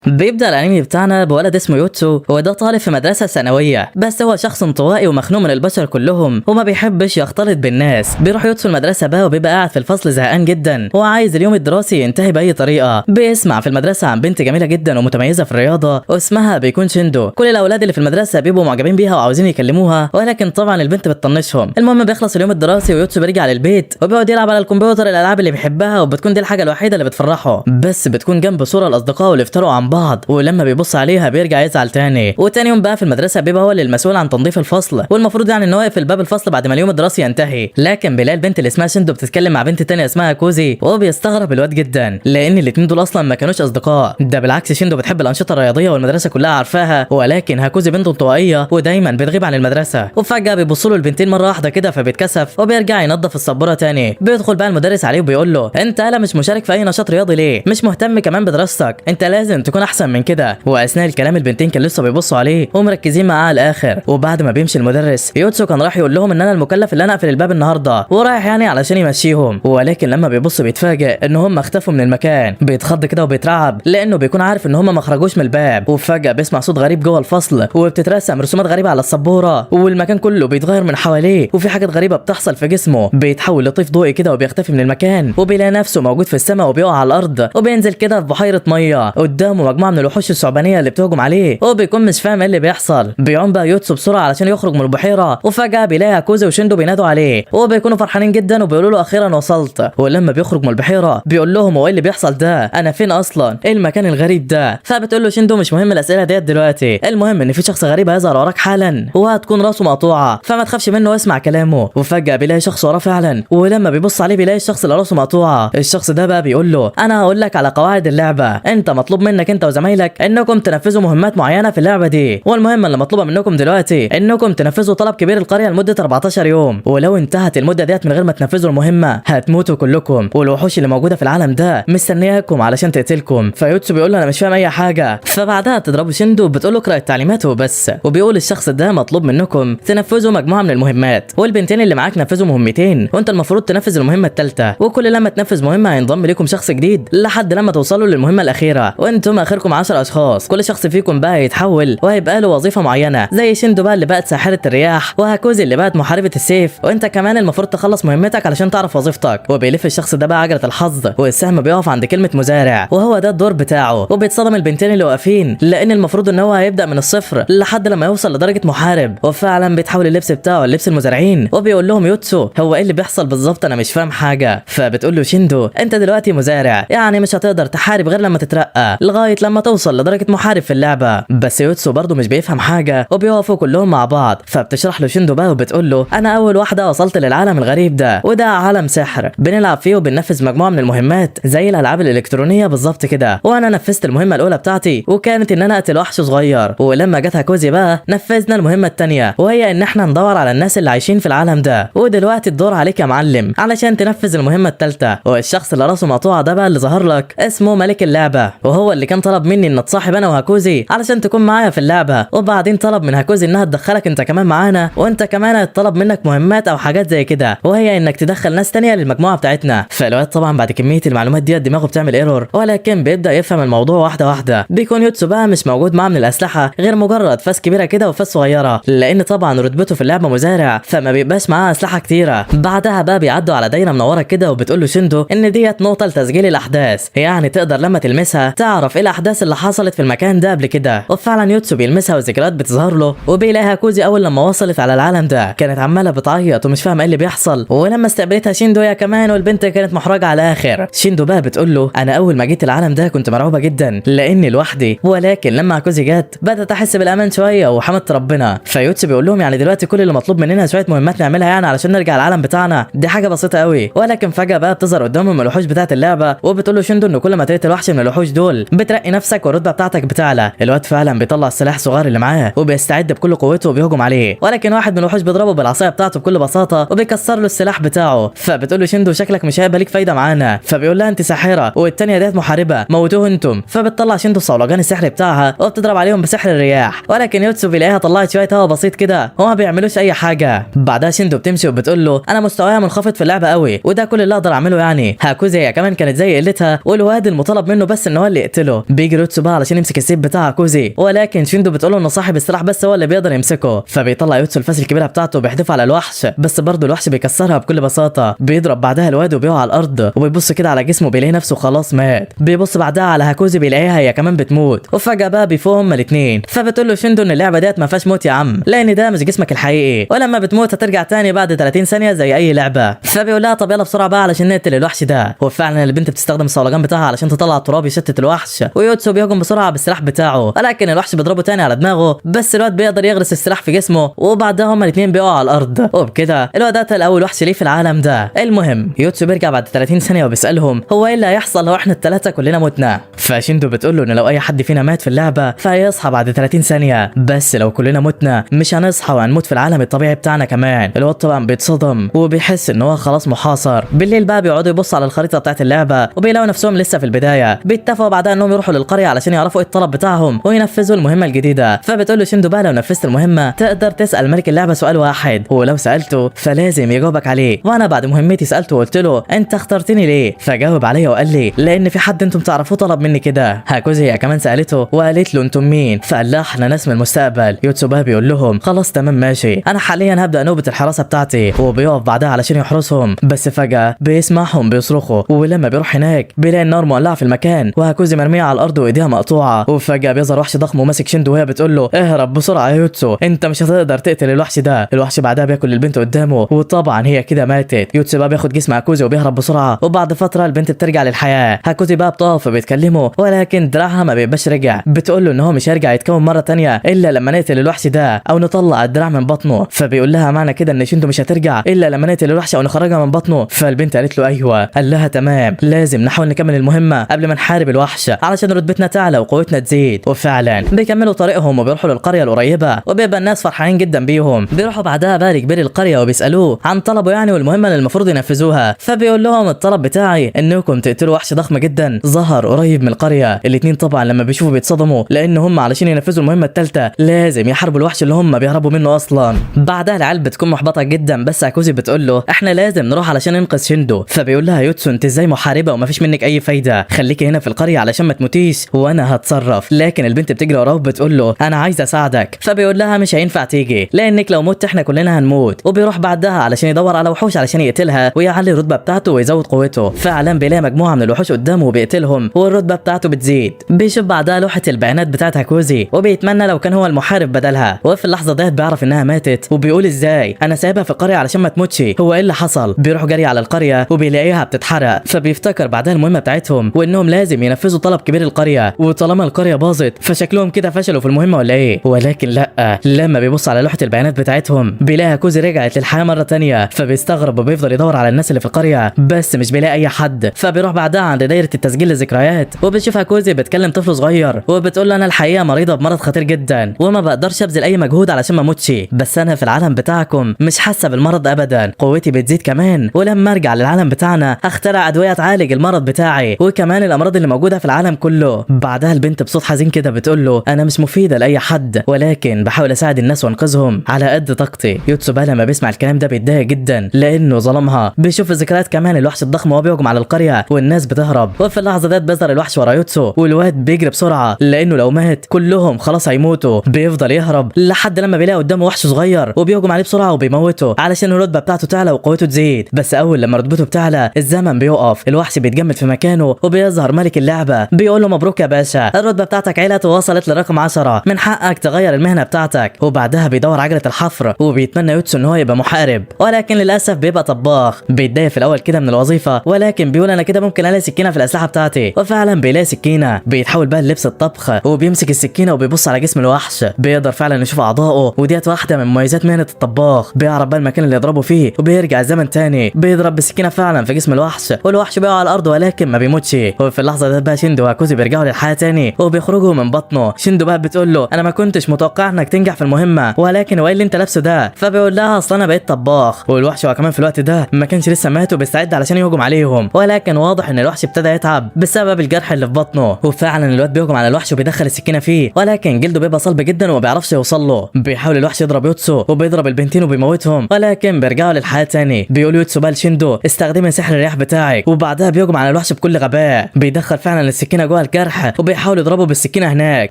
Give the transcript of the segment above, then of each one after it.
بيبدأ الانمي بتاعنا بولد اسمه يوتسو، وده طالب في مدرسة ثانوية، بس هو شخص انطوائي ومخنوق من البشر كلهم وما بيحبش يختلط بالناس. بيروح يوتسو المدرسة بقى وبيبقى قاعد في الفصل زهقان جدا وعايز اليوم الدراسي ينتهي بأي طريقة. بيسمع في المدرسة عن بنت جميلة جدا ومتميزة في الرياضة واسمها بيكون شيندو. كل الاولاد اللي في المدرسة بيبقوا معجبين بيها وعاوزين يكلموها، ولكن طبعا البنت بتطنشهم. المهم بيخلص اليوم الدراسي ويوتسو بيرجع للبيت وبيقعد يلعب على الكمبيوتر الالعاب اللي بيحبها، وبتكون دي الحاجة الوحيدة اللي بتفرحه، بس بتكون جنب صورة الاصدقاء اللي افترقوا عن بعض، ولما بيبص عليها بيرجع يزعل تاني. وتاني يوم بقى في المدرسة بيبقى هو اللي المسؤول عن تنظيف الفصل، والمفروض يعني ان هو يقفل باب الفصل بعد ما اليوم الدراسي ينتهي. لكن بيلاقي البنت اللي اسمها شندو بتتكلم مع بنت تانية اسمها كوزي، وهو بيستغرب الواد جدا لان الاتنين دول اصلا ما كانوش اصدقاء. ده بالعكس شندو بتحب الانشطة الرياضية والمدرسة كلها عارفاها، ولكن هاكوزي بنت انطوائية ودايما بتغيب عن المدرسة. وفجاة بيبصوا له البنتين مرة واحدة كده فبيتكسف وبيرجع ينظف السبوره تاني. بيدخل بقى المدرس عليه وبيقول له انت لا مش مشارك في اي نشاط رياضي ليه؟ مش مهتم كمان بدراستك، انت لازم تكون احسن من كده. واثناء الكلام البنتين كان لسه بيبصوا عليه ومركزين معاه على الاخر. وبعد ما بيمشي المدرس يوتسو كان راح يقول لهم ان انا المكلف اللي انا اقفل الباب النهارده، ورايح يعني علشان يمشيهم. ولكن لما بيبص بيتفاجئ ان هم اختفوا من المكان. بيتخض كده وبيترعب لانه بيكون عارف ان هم ما خرجوش من الباب. وفجاة بيسمع صوت غريب جوه الفصل وبتترسم رسومات غريبة على السبوره، والمكان كله بيتغير من حواليه وفي حاجات غريبة بتحصل في جسمه. بيتحول لطيف ضوئي كده وبيختفي من المكان، وبيلاقي نفسه موجود في السماء وبيقع على الارض وبينزل كده في بحيرة مية قدامه مجموعة من الوحوش الثعبانيه اللي بتهجم عليه، وبيكون مش فاهم ايه اللي بيحصل. بيعوم بقى يوتسو بسرعة علشان يخرج من البحيرة، وفجاة بيلاقي هاكوزي وشيندو بينادوا عليه وبيكونوا فرحانين جدا وبيقولوا له اخيرا وصلت. ولما بيخرج من البحيرة بيقول لهم هو ايه اللي بيحصل ده؟ انا فين اصلا؟ ايه المكان الغريب ده؟ فبتقول له شيندو مش مهم الاسئلة ديت دلوقتي، المهم ان في شخص غريب هيظهر وراك حالا وهتكون راسه مقطوعة، فما تخافش منه واسمع كلامه. وفجاة بيلاقي شخص وراه فعلا، ولما بيبص عليه بيلاقي الشخص اللي راسه مقطوعة. الشخص ده بقى بيقول له انا هقول لك على قواعد اللعبة، انت مطلوب منك انت وزمايلك انكم تنفذوا مهمات معينة في اللعبة دي، والمهمه اللي مطلوبه منكم دلوقتي انكم تنفذوا طلب كبير القرية لمدة 14 يوم، ولو انتهت المدة ديت من غير ما تنفذوا المهمة هتموتوا كلكم، والوحوش اللي موجودة في العالم ده مستنياكم علشان تقتلكم. فيوتسو بيقول له انا مش فاهم اي حاجة. فبعدها تضربه شندو وبتقول له اقرا التعليمات وبس. وبيقول الشخص ده مطلوب منكم تنفذوا مجموعة من المهمات، والبنتين اللي معاك نفذوا مهمتين وانت المفروض تنفذ المهمة الثالثة، وكل لما تنفذ مهمة هينضم لكم شخص جديد لحد لما توصلوا للمهمه الاخيرة، وانتم اخركم 10 اشخاص، كل شخص فيكم بقى يتحول وهيبقى له وظيفة معينة، زي شندو بقى اللي بقت ساحرة الرياح، وهاكوزي اللي بقت محاربة السيف، وانت كمان المفروض تخلص مهمتك علشان تعرف وظيفتك. وبيلف الشخص ده بقى عجله الحظ، والسهم بيقف عند كلمة مزارع وهو ده الدور بتاعه. وبيتصدم البنتين اللي واقفين لان المفروض ان هو هيبدا من الصفر لحد لما يوصل لدرجة محارب، وفعلا بيتحول اللبس بتاعه لبس المزارعين. وبيقول لهم يوتسو هو ايه اللي بيحصل بالظبط؟ انا مش فاهم حاجة. فبتقول له شيندو انت دلوقتي مزارع، يعني مش هتقدر تحارب غير لما تترقى لغاية لما توصل لدرجة محارب في اللعبة. بس يوتسو برضه مش بيفهم حاجة وبيقفوا كلهم مع بعض. فبتشرح له شيندو بقى وبتقول له انا اول واحدة وصلت للعالم الغريب ده، وده عالم سحر بنلعب فيه وبننفذ مجموعة من المهمات زي الالعاب الالكترونية بالظبط كده، وانا نفذت المهمة الاولى بتاعتي وكانت ان انا اقتل وحش صغير، ولما جت هاكوزي بقى نفذنا المهمة الثانية وهي ان احنا ندور على الناس اللي عايشين في العالم ده، ودلوقتي الدور عليك يا معلم علشان تنفذ المهمة الثالثة. والشخص اللي راسه مقطوعة ده بقى اللي ظهر لك اسمه ملك اللعبة، وهو اللي كان طلب مني ان اتصاحب انا وهاكوزي علشان تكون معايا في اللعبة، وبعدين طلب من هاكوزي انها تدخلك انت كمان معانا، وانت كمان هيطلب منك مهمات او حاجات زي كده، وهي انك تدخل ناس تانية للمجموعة بتاعتنا. فالواد طبعا بعد كمية المعلومات دي دماغه بتعمل error، ولكن بيبدا يفهم الموضوع واحدة واحدة. بيكون يوتسو بقى مش موجود معاه من الاسلحة غير مجرد فاس كبيرة كده وفاس صغيرة، لان طبعا رتبته في اللعبة مزارع فما بيبقاش معاه اسلحة كتيرة. بعدها بقى بيعدوا على دايرة منورة كده وبتقول له شندو ان ديت نقطة لتسجيل الاحداث، يعني تقدر لما تلمسها تعرف ايه الاحداث اللي حصلت في المكان ده قبل كده. وفعلا يوتسو بيلمسها والذكريات بتظهر له، وبيلاقي هاكوزي اول لما وصلت على العالم ده كانت عماله بتعيط ومش فاهمه ايه اللي بيحصل، ولما استقبلتها شيندو يا كمان والبنت كانت محرجه على الاخر. شيندو بقى بتقول له انا اول ما جيت العالم ده كنت مرعوبه جدا لاني لوحدي، ولكن لما هاكوزي جت بدات احس بالامان شوية وحمدت ربنا. فيوتسو بيقول لهم يعني دلوقتي كل اللي مطلوب مننا شوية مهمات نعملها يعني علشان نرجع العالم بتاعنا، دي حاجة بسيطة قوي. ولكن فجاة بقى بتظهر قدامهم الوحوش بتاعه اللعبة، وبتقول له شيندو ان كل ما تقتل وحش من الوحوش دول بترقي نفسك والرتبه بتاعتك بتعلى. الواد فعلا بيطلع السلاح الصغير اللي معاه وبيستعد بكل قوته وبيهجم عليه، ولكن واحد من الوحوش بيضربه بالعصايه بتاعته بكل بساطة وبيكسر له السلاح بتاعه. فبتقول له شيندو شكلك مش هيبقى ليك فايده معانا، فبيقول لها انت ساحرة والتانية ديت محاربة موتوه انتم. فبتطلع شيندو الصولجان السحري بتاعها وبتضرب عليهم بسحر الرياح، ولكن يوتسو بيلاقيها طلعت شوية هوا بسيط كده وما بيعملوش اي حاجة. بعدها شيندو بتمشي وبتقول له انا مستوايا منخفض في اللعبة قوي وده كل اللي اقدر اعمله يعني. هاكوزي هي كمان كانت زي قلتها، والواد المطالب منه بس ان هو اللي يقتله. بيجي يوتسو بقى علشان يمسك السيف بتاع هاكوزي، ولكن شيندو بتقول له ان صاحب السلاح بس هو اللي بيقدر يمسكه. فبيطلع يوتسو الفاس الكبيرة بتاعته وبيحدفها على الوحش، بس برضه الوحش بيكسرها بكل بساطة. بيضرب بعدها الواد وبيقع على الارض، وبيبص كده على جسمه بيلاقي نفسه خلاص مات. بيبص بعدها على هاكوزي بيلاقيها هي كمان بتموت، وفجاة بقى بيفوقوا هما الاثنين. فبتقول له شيندو ان اللعبة ديت ما فيهاش موت يا عم، لان ده مش جسمك الحقيقي، ولما بتموت هترجع تاني بعد 30 ثانية زي اي لعبه. فبيقول لها طب يلا بسرعة بقى علشان نقتل الوحش ده. وفعلا البنت بتستخدم الصولجان بتاعها علشان تطلع التراب يشتت الوحش، ويوتسو بيهجم بسرعة بالسلاح بتاعه، ولكن الوحش بيضربه تاني على دماغه، بس الواد بيقدر يغرس السلاح في جسمه، وبعدها هما الاثنين بيقعوا على الارض. وبكده الواد قتل اول وحش ليه في العالم ده. المهم يوتسو بيرجع بعد 30 ثانية وبيسالهم هو ايه اللي هيحصل لو احنا الثلاثة كلنا متنا. فشيندو بتقول له ان لو اي حد فينا مات في اللعبة فهيصحى بعد 30 ثانية، بس لو كلنا متنا مش هنصحى وهنموت في العالم الطبيعي بتاعنا كمان. الواد طبعا بيتصدم وبيحس ان هو خلاص محاصر. بالليل بقى بيقعدوا يبصوا على الخريطة بتاعت اللعبة وبيلاقوا نفسهم لسه في البداية. بيتفقوا بعدها انهم يروحوا للقريه علشان يعرفوا ايه الطلب بتاعهم وينفذوا المهمة الجديدة. فبتقول له شيندو بقى لو نفذت المهمة تقدر تسال ملك اللعبة سؤال واحد، ولو سالته فلازم يجاوبك عليه. وانا بعد مهمتي سالته وقلت له انت اخترتني ليه؟ فجاوب عليا وقال لي لان في حد انتم تعرفوه طلب مني كده. هاكوزي هي كمان سالته وقالت له انتم مين؟ فقال لها احنا ناس من المستقبل. يوتسو بقى بيقول لهم خلاص تمام ماشي، انا حاليا هبدا نوبه الحراسة بتاعتي، وبيقف بعدها علشان يحرسهم. بس فجاة بيسمعهم بيصرخوا، ولما بيروح هناك بيلاقي النار مولعه في المكان وهاكوزي مرمية على الارض وايديها مقطوعة. وفجاة بيظهر وحش ضخم وماسك شيندو وهي بتقول له اهرب بسرعة يا يوتسو، انت مش هتقدر تقتل الوحش ده. الوحش بعدها بياكل البنت قدامه وطبعا هي كده ماتت. يوتسو بقى بياخد جسم هاكوزي وبيهرب بسرعة، وبعد فترة البنت بترجع للحياة. هاكوزي بقى بتقف وبيتكلموا، ولكن دراعها ما بيبقاش رجع. بتقول له ان هو مش هيرجع يتكون مرة تانية الا لما نقتل الوحش ده او نطلع الدراع من بطنه. فبيقول لها معنى كده ان شيندو مش هترجع الا لما نقتل الوحش او نخرجها من بطنه. فالبنت قالت له ايوه. قال لها تمام، لازم نحاول نكمل المهمة قبل ما نحارب الوحش علشان رتبتنا تعلى وقوتنا تزيد. وفعلا بيكملوا طريقهم وبيروحوا للقريه القريبة، وبيبقى الناس فرحانين جدا بيهم. بيروحوا بعدها بقى لكبير القرية وبيسالوه عن طلبه يعني والمهمه اللي المفروض ينفذوها. فبيقول لهم الطلب بتاعي انكم تقتلوا وحش ضخم جدا ظهر قريب من القرية. الاثنين طبعا لما بيشوفوا بيتصدموا، لان هم علشان ينفذوا المهمة الثالثة لازم يحاربوا الوحش اللي هم بيهربوا منه اصلا. بعدها العيال بتكون محبطة جدا، بس هاكوزي بتقول له احنا لازم نروح علشان ننقذ شيندو. فبيقول لها يوتسو انت ازاي محاربة ومفيش منك اي فايده، خليكي هنا في القرية علشان ما تموتيش وانا هتصرف. لكن البنت بتجري وراه وبتقول له انا عايزه اساعدك. فبيقول لها مش هينفع تيجي لانك لو مت احنا كلنا هنموت. وبيروح بعدها علشان يدور على وحوش علشان يقتلها ويعلي الرتبة بتاعته ويزود قوته. فعلا بيلاقي مجموعة من الوحوش قدامه وبيقتلهم والرتبه بتاعته بتزيد. بيشوف بعدها لوحة البيانات بتاعت هاكوزي وبيتمنى لو كان هو المحارب بدلها. وفي اللحظة ديت بيعرف انها ماتت، وبيقول ازاي انا سايبها في القرية علشان ما تموتش، هو ايه اللي حصل؟ بيروح جري على القرية وبيلاقيها بتتحرق. فبيفتكر بعدها المهمة بتاعتهم وانهم لازم ينفذوا طلب كبير القرية، وطالما القرية باظت فشكلهم كده فشلوا في المهمة ولا ايه؟ ولكن لا، لما بيبص على لوحة البيانات بتاعتهم بيلاقي هاكوزي رجعت للحياة مرة تانية. فبيستغرب وبيفضل يدور على الناس اللي في القرية بس مش بيلاقي اي حد. فبيروح بعدها عند دايرة التسجيل للذكريات وبيشوف هاكوزي بتكلم طفل صغير وبتقول له انا الحقيقة مريضه بمرض خطير جدا وما بقدرش ابذل اي مجهود علشان ما اموتش، بس انا في العالم بتاعكم مش حاسه بالمرض ابدا، قوتي بتزيد كمان، ولما ارجع للعالم بتاعنا هخترع ادوية تعالج المرض بتاعي وكمان الامراض اللي موجودة في العالم كله. بعدها البنت بصوت حزين كده بتقول له انا مش مفيدة لاي حد، ولكن بحاول اساعد الناس وانقذهم على قد طاقتي. يوتسو بقى لما بيسمع الكلام ده بيتضايق جدا لانه ظلمها. بيشوف الذكريات كمان الوحش الضخم وهو بيهجم على القرية والناس بتهرب، وفي اللحظة ديت بيظهر الوحش ورا يوتسو والواد بيجري بسرعة لانه لو مات كلهم خلاص هيموتوا. بيفضل يهرب لحد لما بيلاقي قدامه وحش صغير وبيهجم عليه بسرعة وبيموته علشان الرتبة بتاعته تعلى وقوته تزيد. بس اول لما رتبته بتعلى الزمن بيقف، الوحش بيتجمد في مكانه وبيظهر ملك اللعبة بيقول له مبروك يا باشا، الرتبة بتاعتك علت ووصلت لرقم 10، من حقك تغير المهنة بتاعتك. وبعدها بيدور عجله الحفر وبيتمنى يوتسو ان هو يبقى محارب، ولكن للاسف بيبقى طباخ. بيتضايق في الاول كده من الوظيفة، ولكن بيقول انا كده ممكن الاقي سكينة في الاسلحة بتاعتي، وفعلا بيلاقي سكينة. بيتحول بقى للبس الطبخ وبيمسك السكينة وبيبص على جسم الوحش، بيقدر فعلا يشوف اعضائه، وديت واحدة من مميزات مهنة الطباخ. بيعرف بقى المكان اللي يضربه فيه وبيرجع الزمن تاني، بيضرب بالسكينة فعلا في جسم الوحش والوحش بيقع على الارض ولكن ما بيموتش. وفي اللحظة ديت بقى شيندو وهاكوزي بيرجعوا للحياة تاني وبيخرجوا من بطنه. شيندو بقى بتقول له انا ما كنتش متوقع انك تنجح في المهمة، ولكن هو ايه اللي انت لابسه ده؟ فبيقول لها اصل انا بقيت طباخ. والوحش هو كمان في الوقت ده ما كانش لسه مات وبيستعد علشان يهجم عليهم، ولكن واضح ان الوحش ابتدى يتعب بسبب الجرح اللي في بطنه. وفعلا الواد بيهجم على الوحش وبيدخل السكينة فيه، ولكن جلده بيبقى صلب جدا وما بيعرفش يوصل له. بيحاول الوحش يضرب يوتسو وبيضرب البنتين وبيموتهم، ولكن بيرجعوا للحياة تاني. بيقول يوتسو بقى لشيندو استخدمي سحر الرياح بتاعك، وبعدها بيهجم على الوحش بكل غباء، بيدخل فعلا السكينة جوه الجرح وبيحاول يضربه بالسكينة هناك،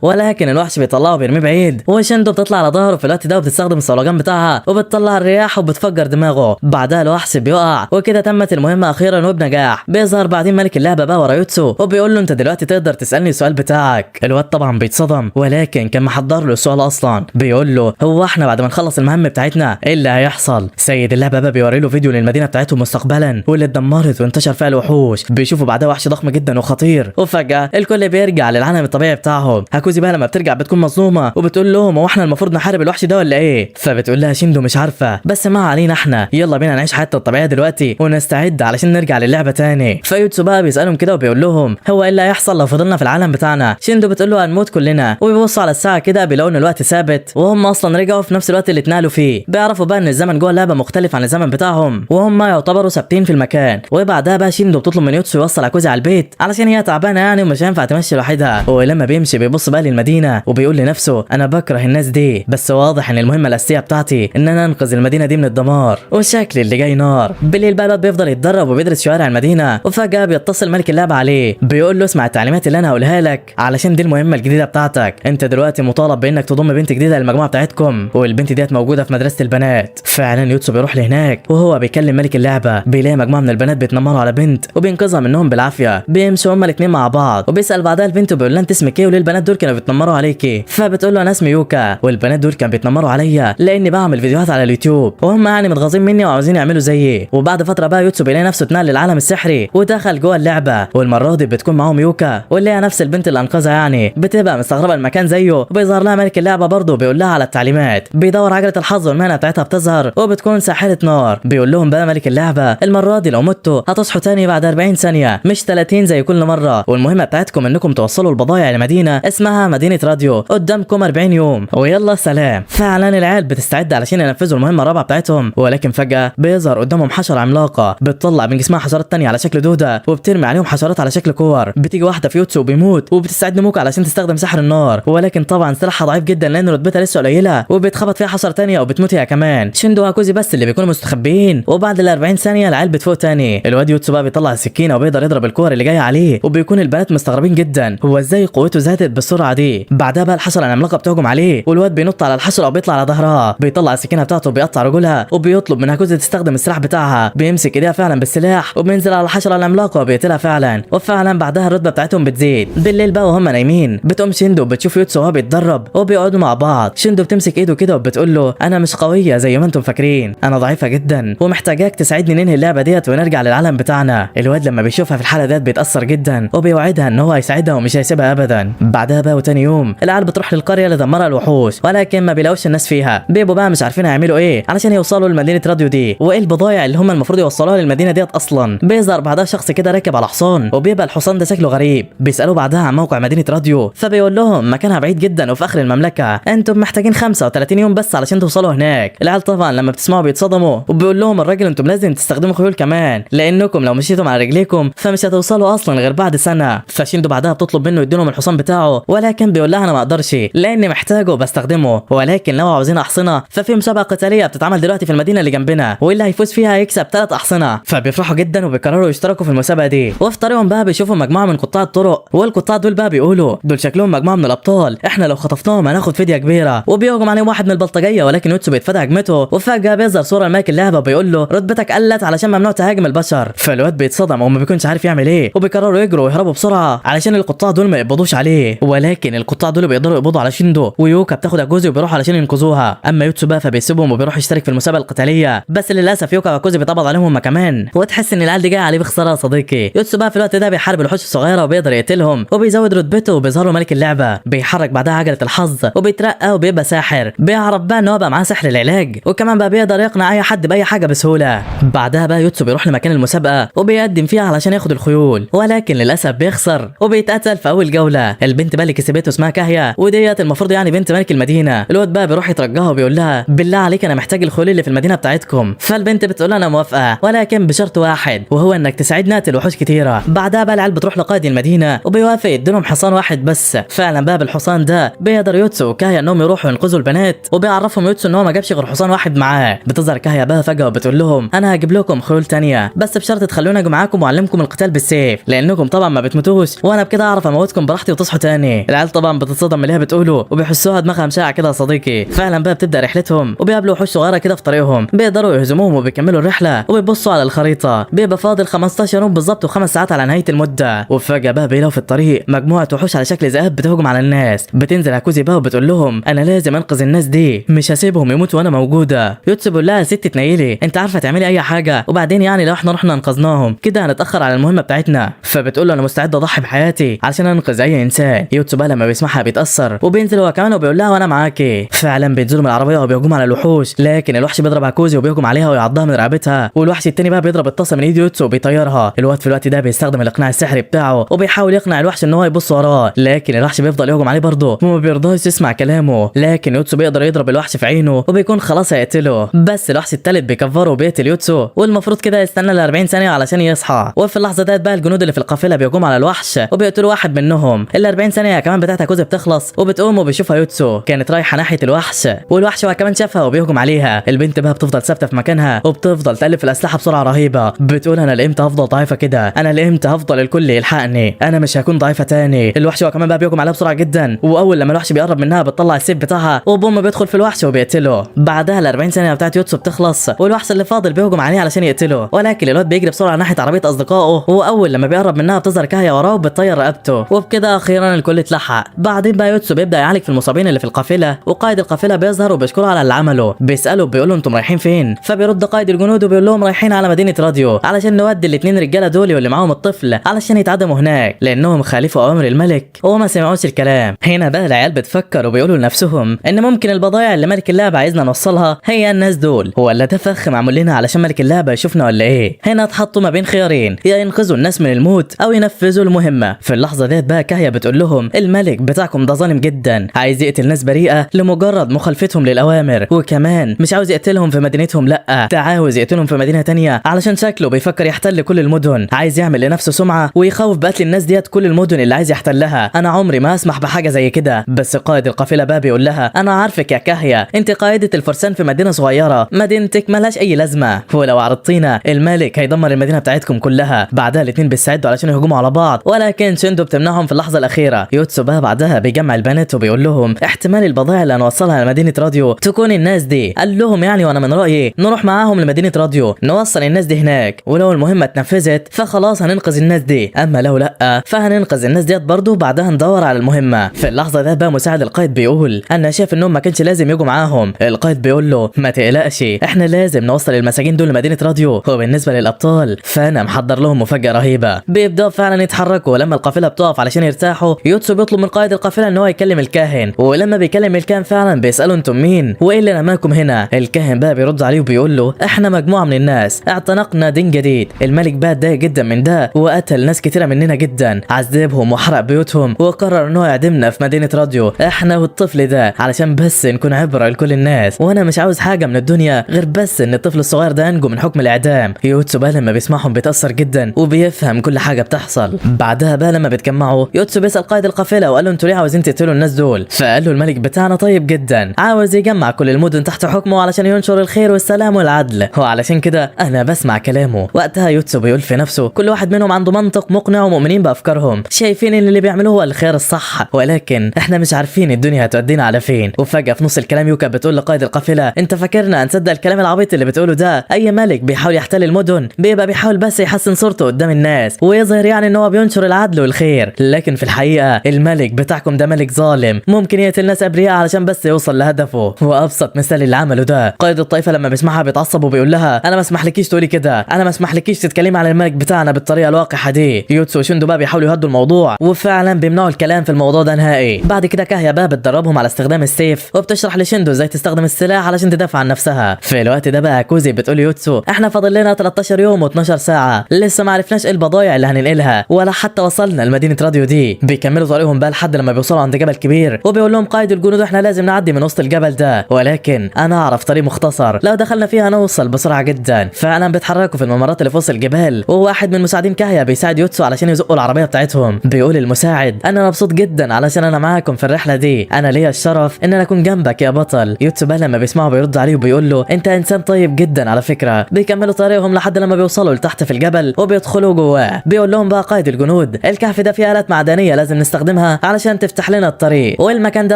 ولكن الوحش بيطلعه وبيرميه بعيد. وشندو بتطلع على ظهره في الوقت ده وبتستخدم الصولجان بتاعها وبتطلع الرياح وبتفجر دماغه. بعدها الوحش بيقع، وكده تمت المهمة اخيرا وبنجاح. بيظهر بعدين ملك اللعبة بقى ورا يوتسو وبيقول له انت دلوقتي تقدر تسالني السؤال بتاعك. الواد طبعا بيتصدم، ولكن كان محضر له السؤال اصلا. بيقول له هو احنا بعد ما نخلص المهام بتاعتنا ايه اللي هيحصل؟ سيد اللعبة بقى بيوري له فيديو للمدينة بتاعتهم مستقبلا واللي اتدمرت وانتشر فيها الوحوش. بيشوفوا بعدها وحش ضخم جدا وخطير، وفجاة الكل بيرجع للعالم الطبيعي بتاعهم. هاكوزي بقى لما بترجع بتكون مصدومة وبتقول لهم هو احنا المفروض نحارب الوحش ده ولا ايه؟ فبتقول لها شيندو مش عارفه، بس ما علينا، احنا يلا بينا نعيش حياتنا الطبيعية دلوقتي ونستعد علشان نرجع للعبة تاني. فيوتسو بقى بيسالهم كده وبيقول لهم هو ايه اللي هيحصل لو فضلنا في العالم بتاعنا؟ شيندو بتقول له هنموت كلنا. وبيبصوا على الساعة كده بيلاقوا ان الوقت ثابت وهم اصلا رجعوا في نفس الوقت اللي اتنقلوا فيه. بيعرفوا بقى ان الزمن جوه اللعبة مختلف عن الزمن بتاعهم وهم يعتبروا ثابتين في المكان. وبعدها بقى شيندو بتطلب من يوتسو يوصل عكوزي على البيت علشان هي تعبانة يعني ومش هينفع تمشي لوحدها. ولما بيمشي بيبص بقى للمدينة وبيقول لنفسه انا بكره الناس دي، بس واضح ان المهمة الاساسية بتاعتي ان انا انقذ المدينة دي من الدمار، وشكل اللي جاي نار. بالليل بقى الواد بيفضل يتدرب وبيدرس شوارع المدينة، وفجاة بيتصل ملك اللعبة عليه بيقول له اسمع التعليمات اللي انا هقولها لك علشان دي المهمة الجديدة بتاعتك. انت دلوقتي مطالب بانك تضم بنت جديدة للمجموعة بتاعتكم، والبنت ديت موجودة في مدرسه البنات. فعلا يوتسو بيروح لهناك وهو بيكلم ملك اللعبة، بيلاقي مجموعة من البنات بيتنمروا على بنت وبينقذها منهم بالعافية. بيمشوا هما الاثنين مع بعض، وبيسال بعدها البنت وبيقول لها انت اسمك ايه وليه البنات دول كانوا بيتنمروا عليكي؟ فبتقول له انا اسمي يوكا، والبنات دول كانوا بيتنمروا عليا لاني بعمل فيديوهات على اليوتيوب وهم يعني متغاظين مني وعاوزين يعملوا زيي. وبعد فترة بقى يوتسو بيلاقي نفسه اتنقل للعالم السحري ودخل جوه اللعبة، والمرة دي بتكون معاهم يوكا واللي هي نفس البنت اللي انقذها يعني. بتبقى مستغربه المكان زيه، وبيظهر لها ملك اللعبة برضه بيقول لها على التعليمات. بيدور عجله الحظ والمهنه بتاعتها بتظهر وبتكون ساحرة نار. بيقول لهم بقى ملك اللعبة المرة دي لو متوا هتصحوا تاني بعد 40 ثانية مش 30 زي كل مرة، والمهمه بتاعتكم انكم توصلوا البضايع لمدينة اسمها مدينة راديو، قدامكم 40 يوم ويلا سلام. فعلا العيال بتستعد علشان ينفذوا المهمة الرابعة بتاعتهم، ولكن فجاة بيظهر قدامهم حشرة عملاقة بتطلع من جسمها حشرات تانية على شكل دوده وبترمي عليهم حشرات على شكل كور. بتيجي واحدة في يوتسو وبيموت، وبتستعد موكا علشان تستخدم سحر النار، ولكن طبعا سلاحها ضعيف جدا لان رتبتها لسه قليله، وبيتخبط فيها حشرة تانية وبتموت هي كمان. شيندو وهاكوزي بس اللي بيكونوا مستخبيين، وبعد ال 40 ثانية العيال بتفوق تاني. الواد يوتسو بقى بيطلع السكينة وبيقدر يضرب الكور اللي جاية عليه، وبيكون البنات مستغربين جدا هو ازاي قوته زادت بالسرعة دي. بعدها بقى الحشرة العملاقة بتهجم عليه، والواد بينط على الحشرة وبيطلع على ظهرها، بيطلع السكينة بتاعته وبيقطع رجلها، وبيطلب من هاكوزي تستخدم السلاح بتاعها. بيمسك ايديها فعلا بالسلاح وبينزل على الحشرة العملاقة وبيقتلها فعلا، وفعلا بعدها الرتبة بتاعتهم بتزيد. بالليل بقى وهم نايمين بتقوم شيندو بتشوف يوتسو وهو بيتدرب وبيقعدوا مع بعض. شيندو بتمسك ايده كده وبتقول له انا مش قوية زي ما انتم فاكرين، انا ضعيفة جدا ومحتاجاك تساعدني ننهي اللعبة ديت ونرجع للعالم بتاعنا. الواد لما بيشوفها في الحالة ديت بيتاثر جدا وبيوعدها ان هو هيساعدها ومش هيسيبها ابدا. بعدها بقى وتاني يوم العيال بتروح للقريه اللي دمرها الوحوش، ولكن ما بيلاقوش الناس فيها. بيبقوا بقى مش عارفين هيعملوا ايه علشان يوصلوا لمدينة راديو دي، وايه البضايع اللي هم المفروض يوصلوها للمدينة ديت اصلا. بيظهر بعدها شخص كده راكب على حصان، وبيبقى الحصان ده شكله غريب. بيسالوه بعدها عن موقع مدينة راديو، فبيقول لهم مكانها بعيد جدا وفي اخر المملكة، انتم محتاجين 35 يوم بس علشان توصلوا هناك. العيال طبعا لما بتسمعوا بيتصدموا، وبيقول لهم الراجل انتم لازم تستخدموا خيول كمان، لانكم لو مشيتم على رجليكم فمش هتوصلوا اصلا غير بعد سنة. فشيندو بعدها بتطلب منه يديلهم الحصان بتاعه، ولكن بيقول لها انا ما اقدرش لاني محتاجه وبستخدمه، ولكن لو عاوزين احصنه ففي مسابقة قتالية بتتعمل دلوقتي في المدينة اللي جنبنا، واللي هيفوز فيها هيكسب 3 احصنه. فبيفرحوا جدا وبيقرروا يشتركوا في المسابقة دي. وفي طريقهم بقى بيشوفوا مجموعة من قطاع الطرق، والقطاع دول بقى بيقولوا دول شكلهم مجموعة من الابطال، احنا لو خطفناهم هناخد فدية كبيرة. وبيهجم عليهم واحد من البلطجيه، ولكن يوتسو بيتفادى هجمته، وفجاة بيظهر صوره لملك اللعبة وبيقول له رتبتك قلت علشان ممنوع تهاجم البشر. فالواد بيتصدم وما بيكونش عارف يعمل ايه، وبيقرروا يجروا ويهربوا بسرعة علشان القطاع دول ما يقبضوش عليه. ولكن القطاع دول بيقدروا يقبضوا على شيندو، ويوكا بتاخد اجوزي وبيروحوا علشان ينقذوها. اما يوتسو بقى فبيسيبهم وبيروح يشترك في المسابقة القتالية، بس للاسف يوكا واكوزي بيتقبض عليهم هما كمان، وتحس ان العيال دي جاية عليه بخسارة يا صديقي. يوتسو بقى في الوقت ده بيحارب الوحوش الصغيرة وبيقدر يقتلهم وبيزود رتبته وبيظهر له ملك اللعبة. بيحرك بعدها عجله الحظ وبيترقى وبيبقى ساحر. بيعرف بقى ان هو بقى معاه سحر العلاج، وكمان بقى بيقدر يقنع اي حد باي حاجة بسهولة. بعدها بقى يوتسو بيروح لمكان المسابقة وبيقدم فيها علشان ياخد الخيول، ولكن للاسف بيخسر وبيتقتل في اول جولة. البنت بقى اللي كسبته اسمها كاهيا، وديت المفروض يعني بنت ملك المدينة. الواد بقى بيروح يترجاها وبيقول لها بالله عليك انا محتاج الخيول اللي في المدينة بتاعتكم. فالبنت بتقول انا موافقة، ولكن بشرط واحد، وهو انك تساعدنا اقتل وحوش كتيرة. بعدها بقى العيال بتروح لقائد المدينة وبيوافق يديلهم حصان واحد بس. فعلا بقى بالحصان ده بيقدر يوتسو وكاهيا انهم يروحوا ينقذوا البنات، وبيعرفهم يوتسو ان هو ما جابش غير حصان واحد معاه. بتظهر كاهيا بقى فجاة وبتقول لهم انا هجيب لكم خيول تانية، بس بشرط تخلوني اجي معاكم واعلمكم القتال بالسيف، لانكم طبعا ما بتموتوش وانا بكده اعرف اموتكم براحتي وتصحوا تاني. العيال طبعا بتتصدم من اللي هي بتقوله وبيحسوها دماغها مشاعه كده يا صديقي. فعلا بقى بتبدا رحلتهم وبيقابلوا وحوش صغيرة كده في طريقهم، بيقدروا يهزموهم وبيكملوا الرحلة. وبيبصوا على الخريطة بيبقى فاضل 15 يوم بالظبط وخمس ساعات على نهاية المدة. وفجاة بقى بيلاقوا في الطريق مجموعة وحوش على شكل ذئاب بتهجم على الناس. بتنزل هاكوزي بقى وبتقول لهم انا لازم انقذ الناس دي، مش هسيبهم يموتوا وانا موجودة. يوتسو بيقول لها يا ست تنيلي انت عارفه تعملي اي حاجة، وبعدين يعني لو احنا رحنا انقذناهم كده هنتاخر على المهمة بتاعتنا. فبتقول له انا مستعدة اضحي بحياتي علشان انقذ اي انسان. يوتسو بقى لما بيسمعها بيتاثر وبينزل هو كمان وبيقول لها وانا معاكي. فعلا بينزلوا من العربية وبيهجموا على الوحوش، لكن الوحش بيضرب هاكوزي وبيهجم عليها ويعضها من رقبتها، والوحش التاني بقى بيضرب الطاسه من ايد يوتسو وبيطيرها. الواد في الوقت ده بيستخدم الاقناع السحري بتاعه وبيحاول يقنع الوحش ان هو يبص وراه، لكن الوحش بيفضل يهجم عليه برضه وما بيرضاش يسمع كلامه. لكن يوتسو بيقدر يضرب الوحش في عينه وبيكون خلاص هيقتله، بس الوحش التالت بيكفره وبيقتل يوتسو، والمفروض كده يستنى ال 40 ثانية علشان يصحى. وفي اللحظة ديت بقى الجنود اللي في القافلة بيهجموا على الوحش وبيقتلوا واحد منهم. ال 40 ثانية كمان بتاعت هاكوزي بتخلص وبتقوم وبيشوفها يوتسو كانت رايحة ناحية الوحش، والوحش هو كمان شافها وبيهجم عليها. البنت بقى بتفضل ثابتة في مكانها وبتفضل تقلب في الاسلحة بسرعة رهيبة، بتقول انا لامتى هفضل ضعيفة كده، انا لامتى هفضل الكل يلحقني، انا مش هكون ضعيفة تاني. الوحش هو كمان بقى بيهجم عليها بسرعة جدا، واول لما الوحش بيقرب منها بتطلع السيف بتاعها وبوم بيدخل في الوحش وبيقتله. بعدها ال 40 ثانية بتاعت يوتسو بتخلص والوحش اللي فاضل بيهجم عليه علشان يقتله، ولكن الواد بيجري بسرعة ناحية عربية اصدقائه، واول لما بيقرب منها بتظهر كاهيه وراه وبتطير رقبته، وبكده اخيرا الكل اتلحق. بعدين بقى يوتسو بيبدا يعالج في المصابين اللي في القافلة، وقائد القافلة بيظهر وبيشكره على اللي عمله، بيساله بيقول له انتم رايحين فين؟ فبيرد قائد الجنود وبيقول لهم رايحين على مدينة راديو علشان نودي الاثنين رجاله دول واللي معاهم الطفل علشان يتعدموا هناك لانهم خالفوا اوامر الملك وما سمعوش الكلام. هنا بقى العيال بتفكر وبيقولوا لنفسهم ان ممكن البضائع اللي ملك اللعبة عايزنا نوصلها هي الناس دول، ولا ده فخ معمول لنا علشان ملك اللعبة يشوفنا ولا ايه؟ هنا اتحطوا ما بين خيارين، يا ينقذوا الناس من الموت او ينفذوا المهمة. في اللحظة ديت بقى كاهيه بتقول لهم الملك بتاعكم ده ظالم جدا، عايز يقتل ناس بريئة لمجرد مخالفتهم للاوامر، وكمان مش عاوز يقتلهم في مدينتهم، لا ده عاوز يقتلهم في مدينة تانية علشان شكله بيفكر يحتل كل المدن، عايز يعمل لنفسه سمعه ويخوف بقتل الناس ديت كل المدن اللي عايز يحتلها. انا عمري ما اسمح بحاجة زي كده. بس قائد القافلة بقى بيقول لها انا عارفك يا كاهيه، انت قائده الفرسان في مدينة صغيرة، مدينتك ملهاش اي لازمه، ولو عرضتينا الملك هيدمر المدينة بتاعتكم كلها. بعدها الاثنين بيستعدوا علشان يهجموا على بعض، ولكن شندو بتمنعهم في اللحظة الاخيرة. يوتسو بقى بعدها بيجمع البنات وبيقول لهم احتمال البضائع اللي هنوصلها لمدينة راديو تكون الناس دي. قال لهم يعني وانا من رايي نروح معاهم لمدينة راديو نوصل الناس دي هناك، ولو المهمة اتنفذت فخلاص هننقذ الناس دي، اما لو لا فهننقذ الناس ديت برضه بعدها ندور على المهمة. في اللحظة ده بقى مساعد القائد بيقول انا شايف انهم ما كانش لازم يجوا معاهم. القائد بيقول له ما تقلقش، احنا لازم نوصل المساجين دول لمدينة راديو، وبالنسبة للابطال فانا محضر لهم مفاجاة رهيبة. بيبداوا فعلا يتحركوا، ولما القافلة بتقف علشان يرتاحوا يوتسو بيطلب من قائد القافلة ان هو يكلم الكاهن، ولما بيكلم الكاهن فعلا بيساله انتم مين وايه اللي رماكم هنا؟ الكاهن بقى بيرد عليه وبيقول له احنا مجموعة من الناس اعتنقنا دين جديد. الملك بقى اتضايق جدا من ده وقتل ناس كتيرة مننا جدا، عذبهم وحرق بيوتهم، وقرر ان هو يعدمنا في مدينة راديو احنا والطفل ده علشان بس نكون عبره لكل الناس، وانا مش عاوز حاجة من الدنيا غير بس ان الطفل الصغير ده ينجو من حكم الاعدام. يوتسو بقى لما بيسمعهم بيتاثر جدا وبيفهم كل حاجة بتحصل. بعدها بقى لما بيتجمعوا يوتسو بيسال قائد القافلة وقال له انتوا ليه عاوزين تقتلوا الناس دول؟ فقال له الملك بتاعنا طيب جدا، عاوز يجمع كل المدن تحت حكمه علشان ينشر الخير والسلام والعدل، وعلشان كده انا بسمع كلامه. وقتها يوتسو بيقول في نفسه كل واحد منهم عنده منطق مقنع ومؤمنين بافكارهم، شايفين ان اللي بيعملوه هو الخير الصح، ولكن احنا مش عارفين الدنيا هتودينا على فين. وفجاة في نص الكلام يوكا بتقول لقائد القافلة انت فاكرنا هنصدق الكلام العبيط اللي بتقوله ده؟ اي ملك بيحاول يحتل المدن بيبقى بيحاول بس يحسن صورته قدام الناس ويظهر يعني ان هو بينشر العدل والخير، لكن في الحقيقة الملك بتاعكم ده ملك ظالم، ممكن يقتل ناس ابرياء علشان بس يوصل لهدفه. وابسط مثال اللي عمله ده قائد الطائفة لما بيسمعها بيتعصب وبيقول لها انا ما اسمحلكيش تقولي كده، انا ما اسمحلكيش تتكلمي عن الملك بتاعنا بالطريقة الواقحه دي. يوتسو وشندو بقى بيحاولوا يهدوا الموضوع وفعلا بيمنعوا الكلام في الموضوع ده نهائي. بعد كده كاهيا بقى بتدربهم على استخدام السيف وبتشرح لشندو ازاي تستخدم السلاح علشان تدافع عن نفسها. في الوقت ده بقى كوزي بتقول يوتسو احنا فاضل لنا 13 يوم و12 ساعة، لسه ما عرفناش ايه البضايع اللي هننقلها ولا حتى وصلنا لمدينة راديو دي. بيكملوا طريقهم بقى لحد لما بيوصلوا عند جبل كبير، وبيقول لهم قائد الجنود احنا لازم نعدي من وسط الجبل ده، ولكن انا اعرف طريق مختصر لو دخلنا فيها نوصل بسرعة جدا. فعلا بيتحركوا في الممرات اللي في وسط الجبال، وواحد من مساعدين كاهيا بيساعد يوتسو علشان يزقوا العربية بتاعتهم. بيقول المساعد انا مبسوط جدا علشان انا معاكم في الرحلة دي، انا ليا الشرف ان انا اكون جنبك يا بطل. يوتسو بقى لما بيسمعه بيرد عليه وبيقول له انت انسان طيب جدا على فكرة. بيكملوا طريقهم لحد لما بيوصلوا لتحت في الجبل وبيدخلوا جواه. بيقول لهم بقى قائد الجنود موجود. الكهف ده فيه آلات معدنية لازم نستخدمها علشان تفتح لنا الطريق. والمكان ده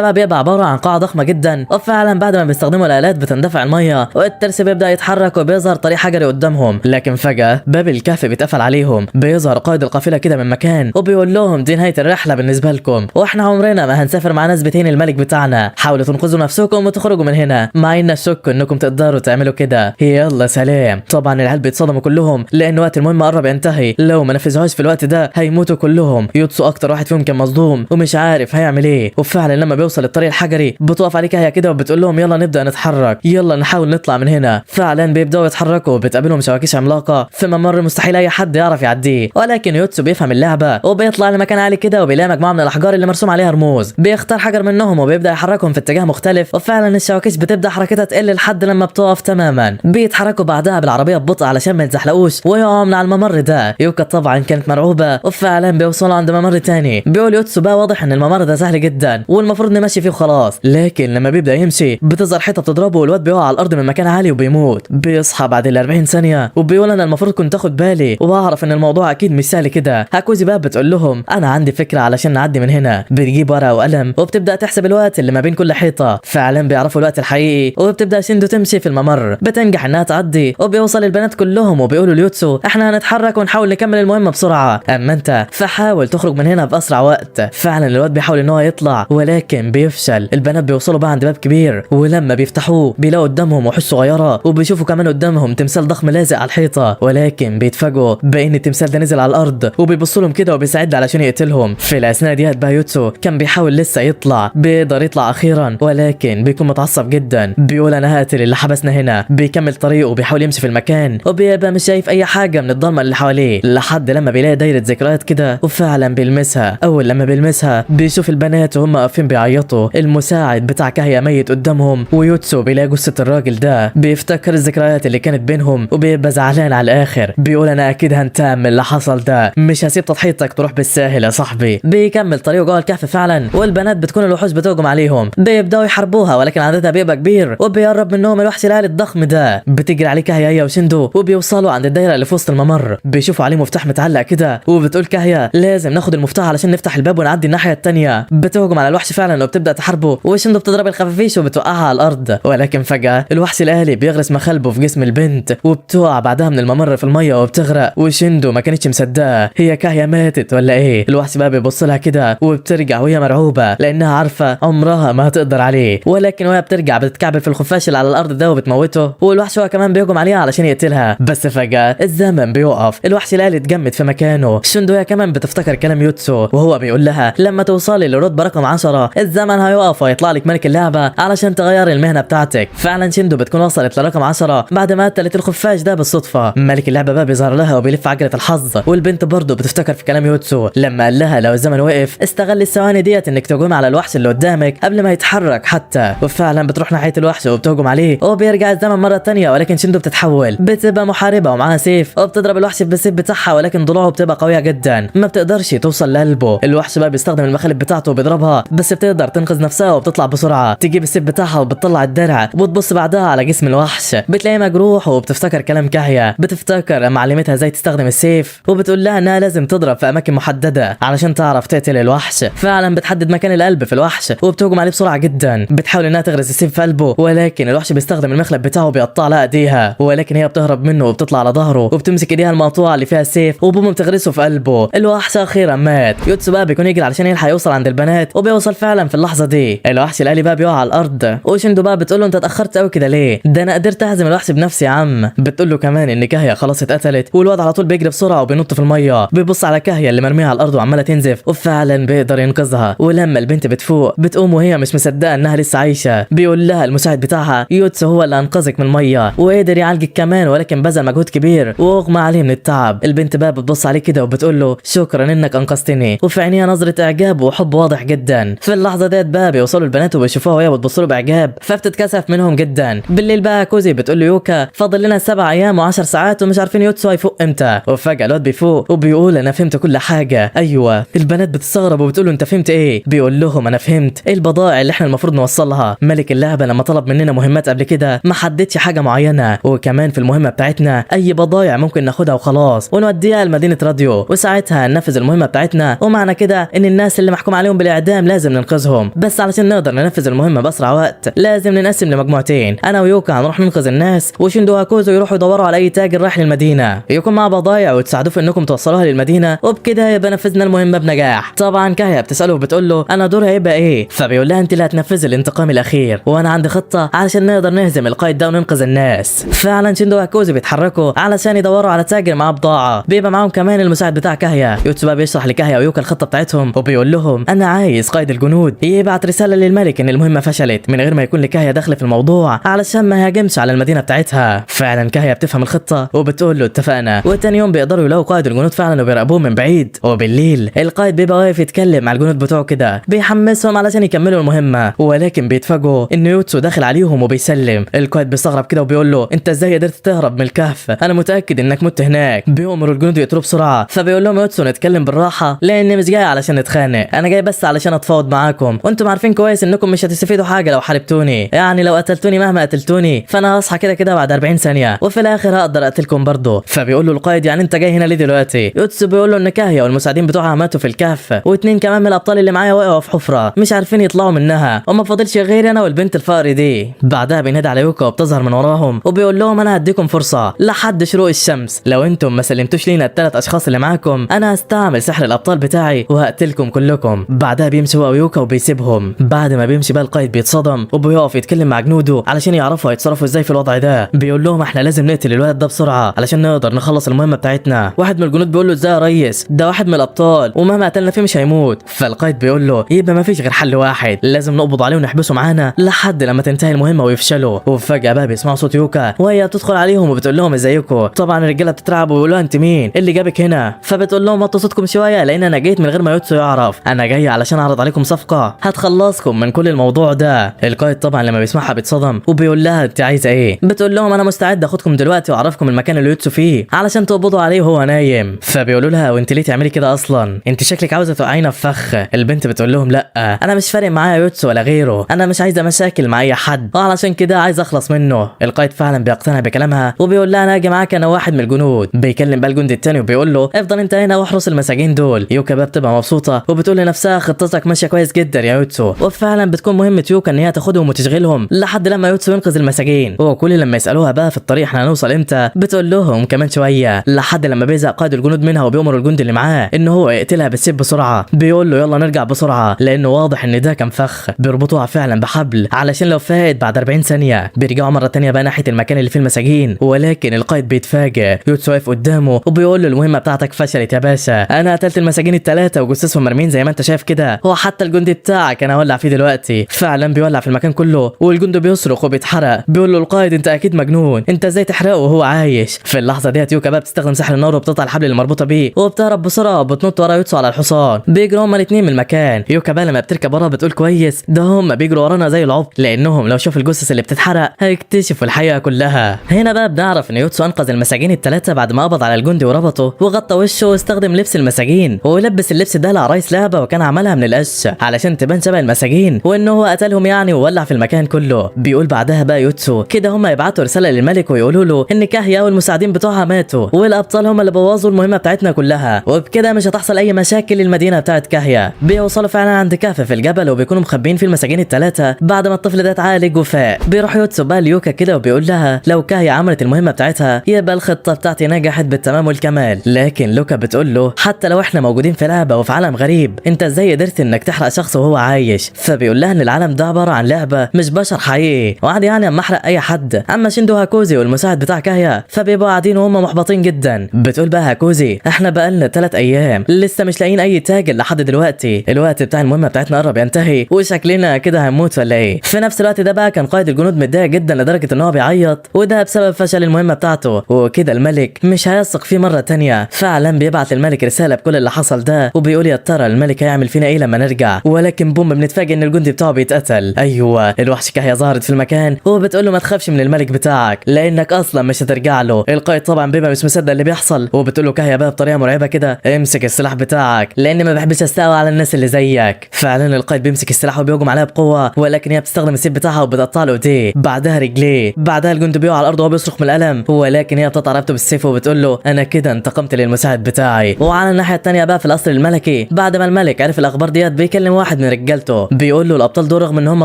بقى بيبقى عبارة عن قاعة ضخمة جدا، وفعلا بعد ما بيستخدموا الآلات بتندفع المية والترس بيبدا يتحرك وبيظهر طريق حجري قدامهم. لكن فجاة باب الكهف بيتقفل عليهم. بيظهر قائد القافلة كده من مكان وبيقول لهم دي نهاية الرحلة بالنسبة لكم، واحنا عمرنا ما هنسافر مع ناس بتهين الملك بتاعنا، حاولوا تنقذوا نفسكم وتخرجوا من هنا، مع ان اشك انكم تقدروا تعملوا كده، يلا سلام. طبعا العيال بيتصدموا كلهم لان وقت المهمة قرب ينتهي، لو ما نفذوهاش في الوقت ده هيموتوا كلهم. يوتسو اكتر واحد فيهم كان مصدوم ومش عارف هيعمل ايه. وفعلا لما بيوصل الطريق الحجري بتقف عليه كاهية كده وبتقول لهم يلا نبدا نتحرك، يلا نحاول نطلع من هنا. فعلا بيبداوا يتحركوا، بتقابلهم شواكيش عملاقة في ممر مستحيل اي حد يعرف يعديه، ولكن يوتسو بيفهم اللعبة وبيطلع لمكان عالي كده وبيلاقي مجموعة من الاحجار اللي مرسوم عليها رموز. بيختار حجر منهم وبيبدا يحركهم في اتجاه مختلف، وفعلا الشواكيش بتبدا حركتها تقل لحد لما بتقف تماما. بيتحركوا بعدها بالعربية ببطء علشان ما يتزحلقوش ويقعوا من على الممر ده. يوكا طبعا كانت مرعوبه، وفعلا بيوصلوا عند ممر تاني. بيقول يوتسو بقى واضح ان الممر ده سهل جدا والمفروض نمشي فيه وخلاص، لكن لما بيبدا يمشي بتظهر حيطة بتضربه والواد بيقع على الارض من مكان عالي وبيموت. بيصحى بعد ال 40 ثانية وبيقول انا المفروض كنت اخد بالي واعرف ان الموضوع اكيد مش سهل كده. هاكوزي بقى بتقول لهم انا عندي فكرة علشان نعدي من هنا. بتجيب ورقة وقلم وبتبدا تحسب الوقت اللي ما بين كل حيطة. فعلا بيعرفوا الوقت الحقيقي، وبتبدا شيندو تمشي في الممر، بتنجح انها تعدي وبيوصل البنات كلهم وبيقولوا ليوتسو احنا هنتحرك ونحاول نكمل المهمة بسرعة، اما انت فحاول تخرج من هنا باسرع وقت. فعلا الواد بيحاول ان هو يطلع ولكن بيفشل. البنات بيوصلوا بقى عند باب كبير، ولما بيفتحوه بيلاقوا قدامهم وحوش صغيرة، وبيشوفوا كمان قدامهم تمثال ضخم لازق على الحيطة، ولكن بيتفاجئوا بان التمثال ده نزل على الارض وبيبصوا لهم كده وبيساعد علشان يقتلهم. في الاثناء ديت بقى يوتسو كان بيحاول لسه يطلع، بيقدر يطلع اخيرا ولكن بيكون متعصب جدا، بيقول انا هقتل اللي حبسنا هنا. بيكمل طريقه وبيحاول يمشي في المكان وبيبقى مش شايف اي حاجة من الضلمة اللي حواليه، لحد لما بيلاقي دايرة ذكريات كده وفعلا بيلمسها. اول لما بيلمسها بيشوف البنات وهم واقفين بيعيطوا، المساعد بتاع كاهيا ميت قدامهم، ويوتسو بيلاقي جثة الراجل ده، بيفتكر الذكريات اللي كانت بينهم وبيبقى زعلان على الاخر، بيقول انا اكيد هنتقم من اللي حصل ده، مش هسيب تضحيتك تروح بالساهل يا صاحبي. بيكمل طريقه جوه الكهف فعلا، والبنات بتكون الوحوش بتهجم عليهم، بيبداوا يحاربوها ولكن عددها بيبقى كبير، وبيقرب منهم الوحش الآلي الضخم ده. بتجري عليه كاهيا هي وشيندو وبيوصلوا عند الدايرة اللي في وسط الممر، بيشوفوا عليه مفتاح متعلق كده، وبتقول كاهيا لازم ناخد المفتاح علشان نفتح الباب ونعدي الناحية الثانية. بتهجم على الوحش فعلا وبتبدا تحاربه، وشيندو بتضرب الخفافيش وبتوقعها على الارض، ولكن فجاة الوحش الآلي بيغرس مخالبه في جسم البنت وبتقع بعدها من الممر في المية وبتغرق. وشيندو ما كانتش مصدقه هي كاهيا ماتت ولا ايه. الوحش بقى بيبص لها كده وبترجع وهي مرعوبه لانها عارفه عمرها ما هتقدر عليه، ولكن وهي بترجع بتتكعبل في الخفاش اللي على الارض ده وبتموته، والوحش هو كمان بيهجم عليها علشان يقتلها. بس فجاة الزمن بيقف، الوحش الآلي اتجمد في مكانه. شيندو هي كمان بتفتكر كلام يوتسو وهو بيقول لها لما توصلي لرتبه رقم 10 الزمن هيقف ويطلع لك ملك اللعبة علشان تغيري المهنة بتاعتك. فعلا شيندو بتكون وصلت لرقم 10 بعد ما قتلت الخفاش ده بالصدفة. ملك اللعبة بقى بيظهر لها وبيلف عجله الحظ، والبنت برضه بتفتكر في كلام يوتسو لما قال لها لو الزمن وقف استغل الثواني ديت انك تهجمي على الوحش اللي قدامك قبل ما يتحرك حتى. وفعلا بتروح ناحية الوحش وبتهجم عليه وبيرجع الزمن مرة تانية، ولكن شيندو بتتحول بتبقى محاربة ومعاها سيف وبتضرب الوحش بالسيف بتاعها، ولكن ضلوعه بتبقى قوية جدا ما بتقدرش توصل لقلبه. الوحش بقى بيستخدم المخالب بتاعته وبيضربها، بس بتقدر تنقذ نفسها وبتطلع بسرعة تجيب السيف بتاعها وبتطلع الدرع، وبتبص بعدها على جسم الوحش بتلاقيه مجروح، وبتفتكر كلام كاهيا، بتفتكر لما علمتها ازاي تستخدم السيف وبتقول لها انها لازم تضرب في اماكن محددة علشان تعرف تقتل الوحش. فعلا بتحدد مكان القلب في الوحش وبتهجم عليه بسرعة جدا، بتحاول انها تغرس السيف في قلبه، ولكن الوحش بيستخدم المخلب بتاعه وبيقطع لها ايديها، ولكن هي بتهرب منه وبتطلع على ظهره وبتمسك ايديها المقطوعة اللي فيها السيف وبوم بتغرسه في قلبه. الوحش اخيرا مات. يوتسو بقى بيكون يجري علشان يلحق يوصل عند البنات، وبيوصل فعلا في اللحظة دي. الوحش الآلي بقى بيقع على الارض، وشيندو بقى بتقول له انت اتاخرت قوي كده ليه؟ ده انا قدرت اهزم الوحش بنفسي يا عم. بتقول له كمان ان كاهيا خلاص اتقتلت، والواد على طول بيجري بسرعة وبينط في المية، بيبص على كاهيا اللي مرمية على الارض وعماله تنزف، وفعلا بيقدر ينقذها. ولما البنت بتفوق بتقوم وهي مش مصدقه انها لسه عايشه. بيقول لها المساعد بتاعها يوتسو هو اللي انقذك من المية وقدر يعالجك كمان، ولكن بذل مجهود كبير واغمى عليه من التعب. البنت بقى بتبص عليه كده وبتقول له شكرا انك انقذتني، وفي عينيها نظره اعجاب وحب واضح جدا. في اللحظة ديت بقى بيوصلوا البنات وبيشوفوها وهي بتبص له باعجاب، فبتتكسف منهم جدا. بالليل بقى كوزي بتقول له يوكا فاضل لنا 7 ايام و10 ساعات ومش عارفين يوتسو هيفوق امتى. وفجاة الواد بيفوق وبيقول انا فهمت كل حاجة. ايوه البنات بتستغرب وبتقول له انت فهمت ايه؟ بيقول لهم انا فهمت ايه البضائع اللي احنا المفروض نوصلها. ملك اللعبة لما طلب مننا مهمات قبل كده ما حددش حاجة معينة، وكمان في المهمة بتاعتنا اي بضائع ممكن ناخدها وخلاص ونوديها لمدينة راديو، وساعتها وساعتها هننفذ المهمة بتاعتنا، ومعنى كده ان الناس اللي محكوم عليهم بالاعدام لازم ننقذهم، بس علشان نقدر ننفذ المهمة باسرع وقت لازم ننقسم لمجموعتين، انا ويوكا هنروح ننقذ الناس، وشيندو هاكوزو يروحوا يدوروا على اي تاجر رايح للمدينة يكون معاه بضايع وتساعدوه في انكم توصلوها للمدينة، وبكده يبقى نفذنا المهمة بنجاح. طبعا كاهيا بتساله وبتقول له انا دوري هيبقى ايه؟ فبيقول لها انت اللي هتنفذي الانتقام الاخير، وانا عندي خطه علشان نقدر نهزم القائد ده وننقذ الناس. فعلا شيندو هاكوزو بيتحركوا علشان يدوروا على تاجر معاه بضاعة، بيبقى معاهم كمان المساعد بتاع كاهيا. يوتسو بقى بيشرح لكاهيا ويوكا الخطة بتاعتهم وبيقول لهم انا عايز قائد الجنود يبعت رسالة للملك ان المهمة فشلت من غير ما يكون لكاهيا دخل في الموضوع علشان ما يهاجمش على المدينة بتاعتها. فعلا كاهيا بتفهم الخطة وبتقول له اتفقنا. وتاني يوم بيقدروا يلاقوا قائد الجنود فعلا وبيراقبوه من بعيد. وبالليل القائد بيبقى واقف يتكلم مع الجنود بتوعه كده بيحمسهم علشان يكملوا المهمة، ولكن بيتفاجئوا ان يوتسو داخل عليهم وبيسلم. القائد بيستغرب كده وبيقول له انت ازاي قدرت تهرب من الكهف؟ انا متاكد انك مت هناك. بيؤمروا الجنود يقتلوه بسرعة، فبيقول لهم يوتسو نتكلم بالراحة لان مش جاي علشان نتخانق، انا جاي بس علشان اتفاوض معاكم، وانتم عارفين كويس انكم مش هتستفيدوا حاجة لو حاربتوني، يعني لو قتلتوني مهما قتلتوني فانا هصحى كده كده بعد 40 ثانية وفي الاخر هقدر اقتلكم برضه. فبيقول له القائد يعني انت جاي هنا ليه دلوقتي؟ يوتسو بيقول له ان كاهيا والمساعدين بتوعها ماتوا في الكهف، واثنين كمان من الابطال اللي معايا وقعوا في حفره مش عارفين يطلعوا منها، وما فاضلش غير انا والبنت الفقر دي. بعدها بينادي على يوكا وبتظهر من وراهم وبيقول لهم انا هديكم فرصة لحد شروق الشمس، لو انتم ما سلمتوش لينا الثلاث اشخاص اللي معاكم انا هستعمل سحر الابطال بتاعي وهقتلكم كلكم. بعدها بيمشي هو ويوكا وبيسيبهم. بعد ما بيمشي بقى القائد بيتصدم وبيقف يتكلم مع جنوده علشان يعرفوا هيتصرفوا ازاي في الوضع ده. بيقول لهم احنا لازم نقتل الولد ده بسرعة علشان نقدر نخلص المهمة بتاعتنا. واحد من الجنود بيقول له ازاي يا ريس، ده واحد من الابطال ومهما قتلنا فيه مش هيموت. فالقائد بيقول له يبقى ما فيش غير حل واحد، لازم نقبض عليه ونحبسه معانا لحد لما تنتهي المهمة ويفشلوا. وفجاة بقى بيسمعوا صوت يوكا وهي بتدخل عليهم وبتقول لهم ازيكم. طبعا الرجالة بتترعب وبيقولوا انت مين اللي جابك هنا؟ فبتقول لهم وطوا صوتكم شوية لان انا جيت من غير ما يوتسو يعرف، انا جاي علشان اعرض عليكم صفقة هتخلصكم من كل الموضوع ده. القائد طبعا لما بيسمعها بيتصدم وبيقول لها انت عايزه ايه؟ بتقول لهم انا مستعد اخدكم دلوقتي واعرفكم المكان اللي يوتسو فيه علشان تقبضوا عليه وهو نايم. فبيقولوا لها وانت ليه تعملي كده اصلا؟ انت شكلك عاوزه توقعينا في فخ. البنت بتقول لهم لا انا مش فارق معايا يوتسو ولا غيره، انا مش عايزه مشاكل مع اي حد وعلشان كده عايز اخلص منه. القائد فعلا بيقتنع بكلامها وبيقول لها انا هاجي معاك، انا واحد من الجنود. بيكلم بقى الجندي التاني وبيقول له افضل انت هنا واحرس المساجين دول. يوكا بقى بتبقى مبسوطة وبتقول لنفسها خطتك ماشية كويس جدا يا يوتسو. وفعلا بتكون مهمة يوكا ان هي تاخدهم وتشغلهم لحد لما يوتسو ينقذ المساجين. وكل لما يسالوها بقى في الطريق احنا هنوصل امتى بتقول لهم كمان شوية، لحد لما بيزهق قائد الجنود منها وبيأمر الجندي اللي معاه ان هو يقتلها بالسيف بسرعة. بيقول له يلا نرجع بسرعة لانه واضح ان ده كان فخ. بيربطوها فعلا بحبل علشان لو فات بعد 40 ثانية. بيرجعوا مرة تانية بقى ناحية المكان اللي فيه المساجين، ولكن القائد بيتفاجئ. يوتسو واقف قدامه وبيقول له المهمة بتاعتك فشلت يا باشا، انا قتلت المساجين الثلاثة وجثثهم مرمين زي ما انت شايف كده، هو حتى الجندي بتاعك انا هولع فيه دلوقتي. فعلا بيولع في المكان كله والجندي بيصرخ وبيتحرق. بيقول له القائد انت اكيد مجنون، انت ازاي تحرقه وهو عايش؟ في اللحظة ديت يوكا بقى بتستخدم سحر النار وبتقطع الحبل اللي مربوطة بيه وبتهرب بسرعة وبتنط ورا يوتسو على الحصان. بيجروا هما الاثنين من المكان. يوكا بقى لما بتركب ورا بتقول كويس ده هما بيجروا ورانا زي العبط، لانهم لو شافوا الجثث اللي بتتحرق هيكتشفوا الحقيقة كلها. هنا بقى بنعرف ان يوتسو انقذ المساجين الثلاثة بعد ما قبض على الجندي وربطه وغطى وشه واستخدم لبس المساجين ولبس اللبس ده لعرايس لعبه وكان عملها من القش علشان تبان شبه المساجين وان هو قتلهم يعني وولع في المكان كله. بيقول بعدها بقى يوتسو كده هما يبعتوا رسالة للملك ويقولوا له ان كاهيا والمساعدين بتوعها ماتوا والابطال هما اللي بوظوا المهمة بتاعتنا كلها، وبكده مش هتحصل اي مشاكل للمدينة بتاعت كاهيا. بيوصلوا فعلا عند كهف في الجبل وبيكونوا مخبيين في المساجين الثلاثة بعد ما الطفل ده اتعالج وفاق. بيروح يوتسو بقى ليوكا كده وبيقول لها لو كاهيا عملت المهمة بتاعتها يبقى الخطة بتاعتي نجحت بالتمام والكمال. لكن لوكا بتقول له حتى لو احنا موجودين في لعبه وفي عالم غريب انت ازاي قدرت انك تحرق شخص وهو عايش؟ فبيقول لها ان العالم ده عبارة عن لعبه مش بشر حقيقي، وعادي يعني اما احرق اي حد. اما شيندو هاكوزي والمساعد بتاع كاهيا فبيبقوا قاعدين وهم محبطين جدا. بتقول بقى هاكوزي احنا بقالنا 3 ايام لسه مش لاقيين اي تاجر لحد دلوقتي، الوقت بتاع المهمة بتاعتنا قرب ينتهي وشكلنا كده هنموت ولا ايه؟ في نفس الوقت ده بقى كان قائد الجنود متضايق جدا لدرجة ان هو بيعيط، وده بسبب فشل المهمة بتاعته، وكده الملك مش هيثق فيه مرة تانية. فعلا بيبعت الملك رسالة بكل اللي حصل ده وبيقول يا ترى الملك هيعمل فينا ايه لما نرجع. ولكن بوم بنتفاجئ ان الجندي بتاعه بيتقتل. ايوه الوحش كاهيا ظهرت في المكان وبتقول له ما تخافش من الملك بتاعك لانك اصلا مش هترجع له. القائد طبعا بيبقى مش مصدق اللي بيحصل وبتقول له كاهيا بقى بطريقة مرعبة كده امسك السلاح بتاعك لان ما بحبش استقوى على الناس اللي زيك. فعلا القائد بيمسك السلاح وبيهجم عليها بقوة، ولكن هي بتستخدم السيف بتاعها وبتقطع له ايديه، بعدها رجليه، بعدها الجندي بيقع على الارض وهو بيصرخ من الالم، ولكن هي بتقطع رقبته بالسيف وبتقول له انا كده انتقمت للمساعد بتاعك. بتاعي. وعلى الناحية الثانية بقى في القصر الملكي، بعد ما الملك عرف الاخبار ديت بيكلم واحد من رجالته بيقول له الابطال دول رغم ان هم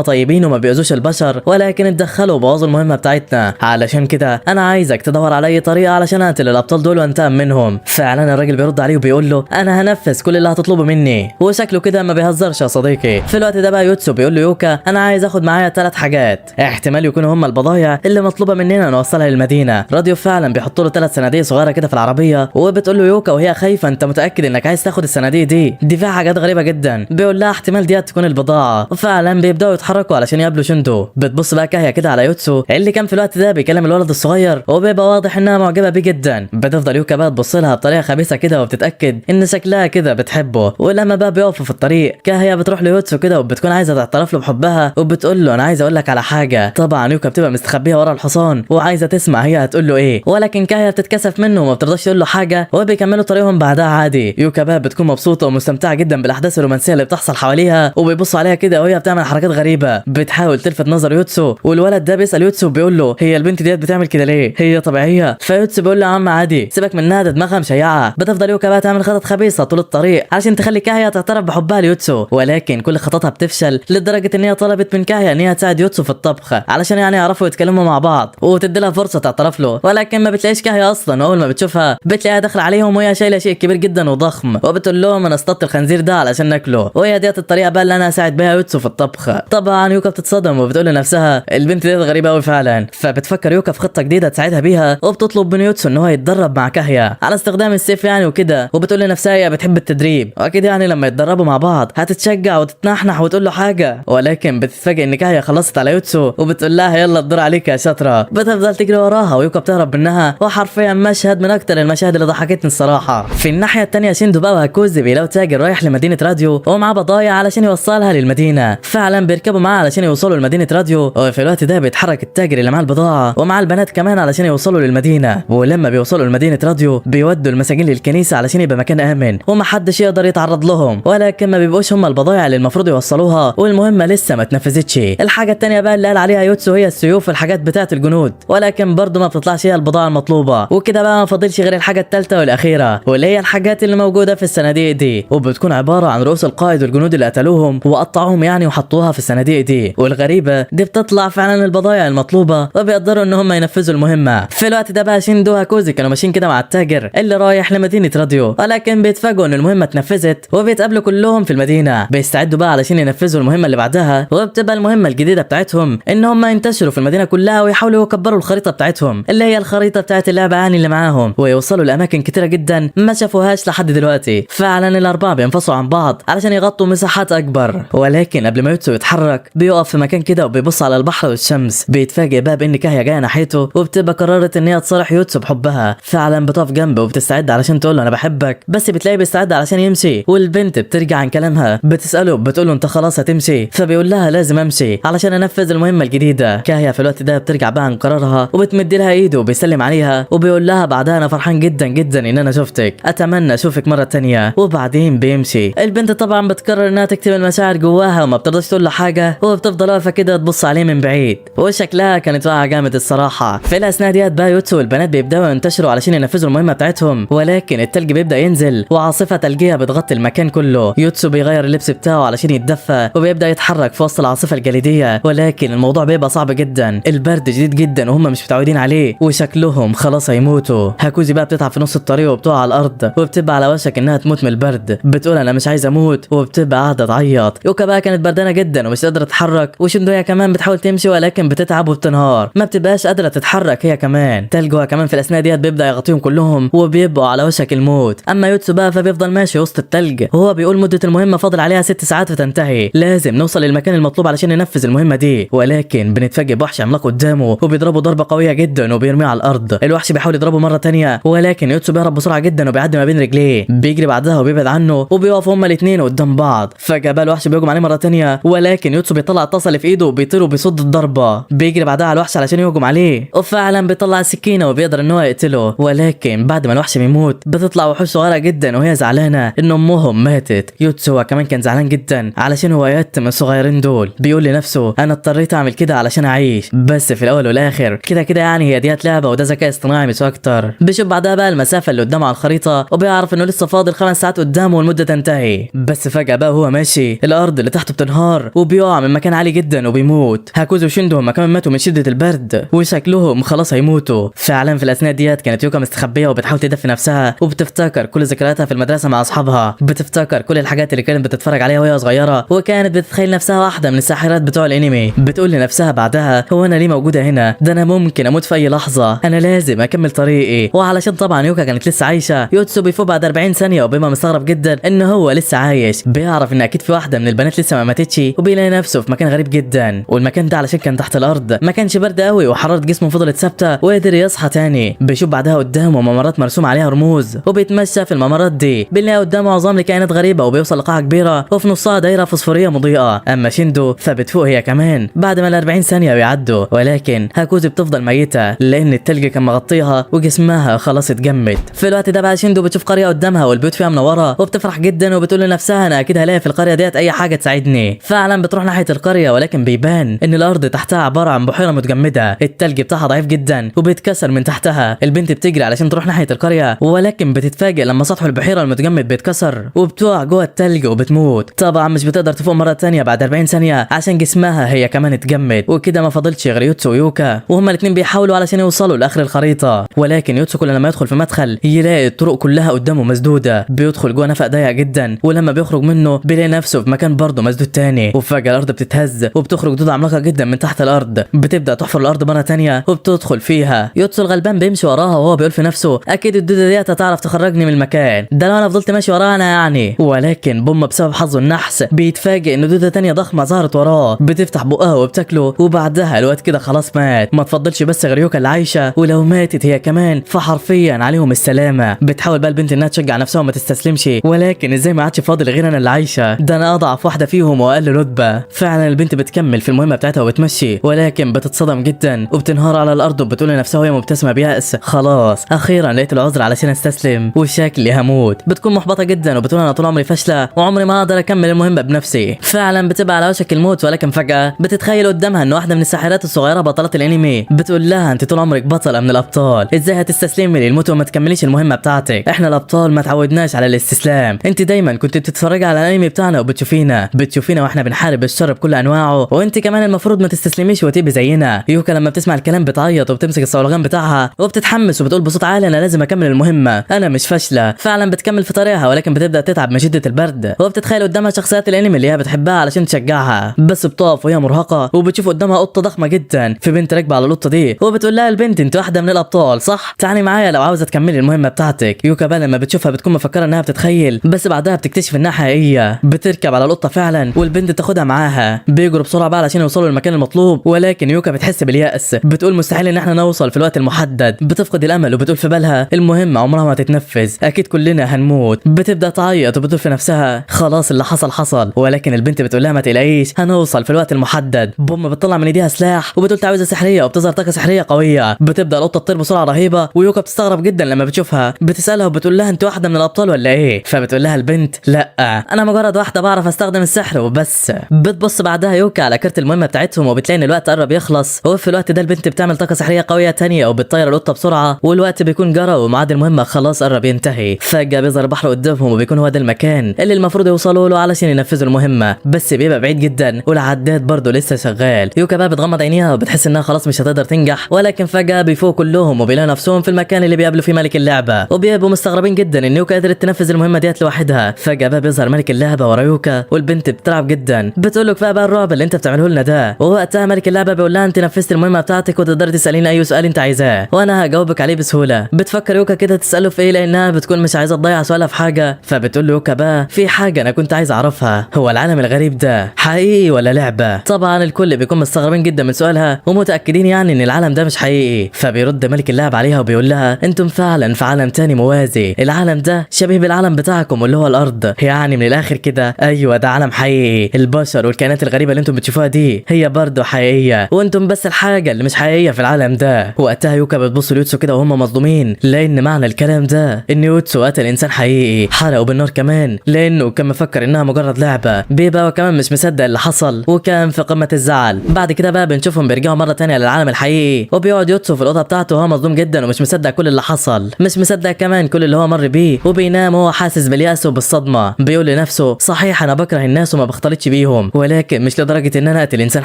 طيبين وما بيأذوش البشر ولكن اتدخلوا وبوظوا المهمة بتاعتنا، علشان كده انا عايزك تدور على اي طريقه علشان اقتل الابطال دول وانتقم منهم. فعلا الراجل بيرد عليه وبيقول له انا هنفذ كل اللي هتطلبه مني، وشكله كده ما بيهزرش يا صديقي. في الوقت ده بقى يوتسو بيقول له يوكا انا عايز اخد معايا 3 حاجات احتمال يكونوا هم البضايع اللي مطلوبه مننا نوصلها للمدينة. راديو فعلا بيحط له 3 صناديق صغيرة كده في العربية، وبتقول له يوكا وهي خايفة انت متاكد انك عايز تاخد الصناديق دي؟ دي فيها حاجات غريبة جدا. بيقول لها احتمال دي تكون البضاعة. وفعلا بيبداوا يتحركوا علشان يقابلوا شندو. بتبص بقى كاهيا كده على يوتسو اللي كان في الوقت ده بيكلم الولد الصغير، وبيبقى واضح انها معجبه بيه جدا. بتفضل يوكا بقى تبص لها بطريقة خبيثة كده وبتتاكد ان شكلها كده بتحبه. ولما بقى بيقفوا في الطريق كاهيا بتروح ليوتسو كده وبتكون عايزه تعترف له بحبها، وبتقول له انا عايزه اقول لك على حاجة. طبعا يوكا بتبقى مستخبيه ورا الحصان وعايزه تسمع هي هتقول له ايه، ولكن كاهيا بتتكسف منه وما بترضاش تقول له حاجة، وبيكملوا طريقهم بعدها عادي. يوكا بقى بتكون مبسوطة ومستمتعه جدا بالاحداث الرومانسية اللي بتحصل حواليها، وبيبصوا عليها كده وهي بتعمل حركات غريبة بتحاول تلفت نظر يوتسو. والولد ده بيسال يوتسو بيقول له هي البنت ديت بتعمل كده ليه؟ هي طبيعية؟ فيوتسو بيقول له يا عم عادي سيبك منها ده دماغها مشيعه. بتفضل يوكا بقى تعمل خطط خبيثة طول الطريق عشان تخلي كاهيا تعترف بحبها ليوتسو، ولكن كل خططها بتفشل لدرجة ان هي طلبت من كاهيا ان هي تساعد يوتسو في الطبخ علشان يعني يعرفوا يتكلموا مع بعض وتدي لها فرصة تعترف له، ولكن ما بتلاقيش كاهيا اصلا. واول ما بتشوفها بتلاقيها داخله عليهم وهي شايله شيء كبير جدا وضخم، وبتقول لهم انا اصطدت الخنزير ده علشان ناكله، وهي ديت الطريقة بقى اللي انا هساعد بيها يوتسو في الطبخ. طبعا يوكا بتتصدم وبتقول لنفسها البنت ديت غريبة قوي فعلا. فبتفكر يوكا في خطه جديدة تساعدها بيها، وبتطلب من يوتسو ان هو يتدرب مع كاهيا على استخدام السيف يعني وكده، وبتقول لنفسها هي بتحب التدريب واكيد يعني لما يتدربوا مع بعض هتتشجع وتتنحنح وتقول له حاجة. ولكن بتتفاجئ ان كاهيا خلصت على يوتسو وبتقول لها يلا الدور عليك يا شاطرة. بتفضل تجري وراها ويوكا بتهرب منها، وحرفيا مشهد من اكتر المشاهد اللي ضحكتني الصراحة. في الناحية الثانية شيندو بقى وهاكوزي بيلاقوا تاجر رايح لمدينة راديو ومعاه بضايع علشان يوصلها للمدينة. فعلا بيركبوا معاه علشان يوصلوا لمدينة راديو، وفي الوقت ده بيتحرك التاجر اللي معاه البضاعة ومعاه البنات كمان علشان يوصلوا للمدينة. ولما بيوصلوا لمدينة راديو بيودوا المساجين للكنيسة علشان يبقى مكان امن ومحدش يقدر يتعرض لهم، ولكن ما بيبقوش هم البضايع اللي المفروض يوصلوها والمهمه لسه ما اتنفذتش. الحاجة الثانية بقى اللي قال عليها يوتسو هي السيوف والحاجات بتاعه الجنود، ولكن برضه ما بتطلعش هي البضاعة المطلوبة. وكده بقى ما فاضلش غير الحاجة الثالثة والاخيرة واللي هي الحاجات اللي موجودة في الصناديق دي، وبتكون عبارة عن رؤوس القائد والجنود اللي قتلوهم وقطعوهم يعني وحطوها في الصناديق دي. والغريبة دي بتطلع فعلا البضايع المطلوبة وبيقدروا ان هم ينفذوا المهمة. في الوقت ده بقى شيندو هاكوزي كانوا ماشيين كده مع التاجر اللي رايح لمدينة راديو، ولكن بيتفاجئوا ان المهمة اتنفذت وبيتقابلوا كلهم في المدينة. بيستعدوا بقى علشان ينفذوا المهمة اللي بعدها، وبتبقى المهمة الجديدة بتاعتهم ان هم ينتشروا في المدينة كلها ويحاولوا يكبروا الخريطة بتاعتهم اللي هي الخريطة بتاعت اللعبة يعني اللي معاهم، ويوصلوا لاماكن كتيرة جدا ما شافوهاش لحد دلوقتي. فعلا الاربعة بينفصلوا عن بعض علشان يغطوا مساحات اكبر، ولكن قبل ما يوتسو يتحرك بيقف في مكان كده وبيبص على البحر والشمس. بيتفاجئ بقى بان كاهيا جاية ناحيته، وبتبقى قررت ان هي تصالح يوتسو بحبها. فعلا بتقف جنبه وبتستعد علشان تقول له انا بحبك، بس بتلاقيه بيستعد علشان يمشي، والبنت بترجع عن كلامها بتساله بتقول له انت خلاص هتمشي؟ فبيقول لها لازم امشي علشان انفذ المهمة الجديدة. كاهيا في الوقت ده بترجع بقى عن قرارها وبتمد لها ايده وبيسلم عليها وبيقول لها بعدها انا فرحان جدا جدا ان انا شفتك، اتمنى اشوفك مرة تانية. وبعدين بيمشي. البنت طبعا بتقرر انها تكتم المشاعر جواها وما بترضاش تقول له حاجة، وبتفضل واقفة كده تبص عليه من بعيد، وشكلها كانت واقعه جامد الصراحة. في الاثناء ديت بقى يوتسو والبنات بيبداوا ينتشروا علشان ينفذوا المهمة بتاعتهم، ولكن التلج بيبدا ينزل وعاصفه ثلجيه بتغطي المكان كله. يوتسو بيغير اللبس بتاعه علشان يتدفى وبيبدا يتحرك في وسط العاصفة الجليديه، ولكن الموضوع بيبقى صعب جدا، البرد شديد جدا وهم مش متعودين عليه وشكلهم خلاص هيموتوا. هاكوزي بقى بتتعب في نص الطريق وبتقع على الارض وبتبقى على وشك انها تموت من البرد، بتقول انا مش عايزه اموت وبتبقى قاعدة تعيط. يوكا بقى كانت بردانه جدا ومش قادرة تتحرك، وشندويا كمان بتحاول تمشي ولكن بتتعب وبتنهار، ما بتبقاش قادرة تتحرك هي كمان. تلجوها كمان في الاثناء ديت بيبدا يغطيهم كلهم وبيبقوا على وشك الموت. اما يوتسو بقى فبيفضل ماشي وسط التلج وهو بيقول مده المهمة فاضل عليها 6 ساعات وتنتهي، لازم نوصل للمكان المطلوب علشان ننفذ المهمة دي. ولكن بنتفاجئ بوحش عملاق قدامه وبيضربه ضربه قوية جدا وبيرميه على الارض. الوحش بيحاول يضربه مرة تانية ولكن يوتسو بيهرب بسرعة جدا وبيعدي ما بين رجليه، بيجري بعدها وبيبعد عنه وبيقفوا هما الاثنين قدام بعض. فجاة بقى الوحش بيهجم عليه مرة تانية ولكن يوتسو بيطلع الطاسه اللي في ايده وبيطير وبيصد الضربة. بيجري بعدها على الوحش علشان يهجم عليه وفعلا بيطلع السكينة وبيقدر ان هو يقتله، ولكن بعد ما الوحش بيموت بتطلع وحوش صغيرة جدا وهي زعلانة ان امهم ماتت. يوتسو كمان كان زعلان جدا علشان هو يتم الصغيرين دول، بيقول لنفسه انا اضطريت اعمل كده علشان اعيش، بس في الاول والاخر كده كده يعني هي ديت لعبه وده ذكاء اصطناعي مش اكتر. بيشوف بعدها بقى المسافة اللي قدامه على الخريطة الخريطة وبيعرف انه لسه فاضل 5 ساعات قدامه والمدة تنتهي. بس فجاة بقى وهو ماشي الارض اللي تحته بتنهار وبيقع من مكان عالي جدا وبيموت. هاكوزو وشيندو هم كمان ماتوا من شده البرد وشكلهم خلاص هيموتوا. فعلا في الاثناء ديت كانت يوكا مستخبيه وبتحاول تدفي نفسها وبتفتكر كل ذكرياتها في المدرسة مع اصحابها، بتفتكر كل الحاجات اللي كانت بتتفرج عليها وهي صغيرة، وكانت بتتخيل نفسها واحدة من الساحرات بتوع الانمي. بتقول لنفسها بعدها هو انا ليه موجودة هنا؟ ده انا ممكن اموت في اي لحظة، انا لازم اكمل طريقي. وعلشان طبعا يوكا كانت لسه عايشه، يوتسو بيفوق بعد 40 ثانية وبيبقى مستغرب جدا ان هو لسه عايش. بيعرف ان اكيد في واحدة من البنات لسه ما ماتتش، وبيلاقي نفسه في مكان غريب جدا، والمكان ده علشان كان تحت الارض ما كانش برد قوي وحرارة جسمه فضلت ثابتة وقدر يصحى تاني. بيشوف بعدها قدامه ممرات مرسوم عليها رموز وبيتمشى في الممرات دي، بيلاقي قدامه عظام لكائنات غريبة وبيوصل لقاعه كبيرة وفي نصها دايرة فوسفوريه مضيئة. اما شيندو فبتفوق هي كمان بعد ما ال 40 ثانية بيعدوا، ولكن هاكوزي بتفضل ميته لان التلج كان مغطيها وجسمها خلاص اتجمد. في الوقت ده بقى شيندو بتشوف قرية قدامها والبيوت فيها منورة وبتفرح جدا وبتقول لنفسها انا اكيد هلاقي في القرية ديت اي حاجة تساعدني. فعلا بتروح ناحية القرية، ولكن بيبان ان الارض تحتها عبارة عن بحيرة متجمده، التلج بتاعها ضعيف جدا وبيتكسر من تحتها. البنت بتجري علشان تروح ناحية القرية، ولكن بتتفاجئ لما سطح البحيرة المتجمد بيتكسر وبتقع جوه التلج وبتموت. طبعا مش بتقدر تفوق مرة ثانية بعد 40 ثانية عشان جسمها هي كمان اتجمد، وكده ما فاضلش غير يوتسو ويوكا، وهما الاثنين بيحاولوا علشان يوصلوا لاخر الخريطة. ولكن يوتسو كل لما يدخل في مدخل يلاقي الطرق كلها قدامه مسدودة، بيدخل جوه نفق ضيق جدا، ولما بيخرج منه بيلاقي نفسه في مكان برضه مسدود تاني. وفجاة الارض بتتهز وبتخرج دودة عملاقة جدا من تحت الارض، بتبدا تحفر الارض مرة تانية وبتدخل فيها. يوتسو الغلبان بيمشي وراها وهو بيقول في نفسه اكيد الدودة ديت هتعرف تخرجني من المكان ده لو انا فضلت ماشي وراها انا يعني. ولكن بوم بسبب حظه النحس بيتفاجئ ان دوده تانية ضخمة ظهرت وراه، بتفتح بقها وبتاكله، وبعدها الواد كده خلاص مات. ما تفضلش بس غير يوكا اللي عايشه، ولو ماتت هي كمان فحرفيا عليهم السلامة. بتحاول بقى البنت انها تشجع نفسها وما تستسلمش، ولكن ازاي ما عادش فاضل غير انا اللي عايشه، ده انا اضعف واحدة فيهم واقل رتبه. فعلا البنت بتكمل في المهمة بتاعتها وبتمشي، ولكن بتتصدم جدا وبتنهار على الارض وبتقول لنفسها وهي مبتسمة بيأس خلاص اخيرا لقيت العذر علشان استسلم وشكلي هموت. بتكون محبطة جدا وبتقول انا طول عمري فاشلة وعمري ما اقدر اكمل المهمة بنفسي. فعلا بتبقى على وشك الموت، ولكن فجاة بتتخيل قدامها ان واحدة من الساحرات الصغيرة بطلات الانمي بتقول لها انت طول عمرك بطلة من الابطال، ازاي هتستسلمي للموت وما تكمليش المهمة بتاعتك؟ احنا الابطال ما تعودناش على الاستسلام، انت دايما كنت بتتفرجي على الانمي بتاعنا وبتشوفينا واحنا بنحارب الشر بكل انواعه، وانت كمان المفروض ما تستسلميش وتبقي زينا. يوكا لما بتسمع الكلام بتعيط وبتمسك الصولجان بتاعها وبتتحمس وبتقول بصوت عالي انا لازم اكمل المهمة، انا مش فاشلة. فعلا بتكمل في طريقها، ولكن بتبدا تتعب من شده البرد، وبتتخيل قدامها شخصيات الانمي اللي هي بتحبها علشان تشجعها، بس بتقف وهي مرهقة وبتشوف قدامها قطة ضخمة جدا، في بنت راكبه على القطة دي وبتقول لها البنت انت واحدة من الابطال صح؟ تعالي معايا لو عاوزه تكملي المهمة بتاعتك. يوكا بقى لما بتشوفها بتكون مفكرة انها بتتخيل، بس بعدها بتكتشف انها حقيقية، بتركب على القطة فعلا والبنت تاخدها معاها. بيجروا بسرعة بقى علشان يوصلوا للمكان المطلوب، ولكن يوكا بتحس باليأس، بتقول مستحيل ان احنا نوصل في الوقت المحدد، بتفقد الامل وبتقول في بالها المهمة عمرها ما تتنفذ، اكيد كلنا هنموت. بتبدا تعيط وبتقول في نفسها خلاص اللي حصل حصل، ولكن البنت بتقول لها ما تقلقيش هنوصل في الوقت المحدد. بوم بتطلع من ايديها سلاح وبتقول تعويذه سحريه وبتظهر طاقة سحريه قوية، بتبدا القطة تطير بسرعة رهيبة، ويوكا بتستغرب جدا لما بتشوفها، بتسالها وبتقول لها انت واحدة من الابطال ولا ايه؟ فبتقول لها البنت لا انا مجرد واحدة بعرف استخدم السحر وبس. بتبص بعدها يوكا على كارت المهمة بتاعتهم وبتلاقي ان الوقت قرب يخلص، وفي الوقت ده البنت بتعمل طاقة سحريه قوية تانية وبتطير القطة بسرعة، والوقت بيكون جرى وميعاد المهمة خلاص قرب ينتهي. فجاة بيظهر بحر قدامهم وبيكون هو ده المكان اللي المفروض يوصلوا له علشان ينفذوا المهمة، بس بيبقى بعيد جدا والعداد برضه لسه شغال. يوكا بقى بتغمض عينيها وبتحس انها خلاص مش هتقدر تنجح، ولكن فجاة بيفوقوا كلهم وبيلاقوا نفسهم في المكان اللي بيقابلوا فيه ملك اللعبة، وبيبقوا مستغربين جدا ان يوكا قدرت تنفذ المهمة ديت لوحدها. فجاة بقى بيظهر ملك اللعبة ورا يوكا والبنت بتلعب جدا، بتقول له كفاية بقى الرعب اللي انت بتعمله لنا ده. ووقتها ملك اللعبة بيقول لها انت نفذت المهمة بتاعتك وتقدري تساليني اي سؤال انت عايزاه وانا هجاوبك عليه بسهولة. بتفكر يوكا كده تساله في ايه لانها بتكون مش عايزه تضيع سؤالها في حاجة، فبتقول له يوكا بقى في حاجة انا كنت عايز اعرفها، هو العالم الغريب ده حقيقي ولا لعبه؟ طبعا الكل بيكون مستغربين جدا من سؤالها ومتاكدين يعني ان العالم ده مش حقيقي. فبيرد ملك اللعب عليها وبيقول لها انتم فعلا في عالم تاني موازي، العالم ده شبيه بالعالم بتاعكم واللي هو الارض، يعني من الاخر كده ايوه ده عالم حقيقي، البشر والكائنات الغريبة اللي انتم بتشوفوها دي هي برضه حقيقية، وانتم بس الحاجة اللي مش حقيقية في العالم ده. وقتها يوكا بتبص ليوتسو كده وهم مصدومين، لان معنى الكلام ده ان يوتسو قتل انسان حقيقي، حرقه بالنار كمان لانه كان مفكر انها مجرد لعبه. بيبقى وكمان مش مصدق اللي حصل وكان في قمة الزعل. بعد كده بقى بنشوفهم بيرجعوا مرة تانية للعالم الحقيقي، وبيقعد يوتسو في الاوضة بتاعته وهو مصدوم جدا ومش مصدق كل اللي حصل، مش مصدق كمان كمان كل اللي هو مر بيه، وبينام وهو حاسس باليأس وبالصدمه. بيقول لنفسه صحيح انا بكره الناس وما بختلطش بيهم، ولكن مش لدرجة ان انا اقتل انسان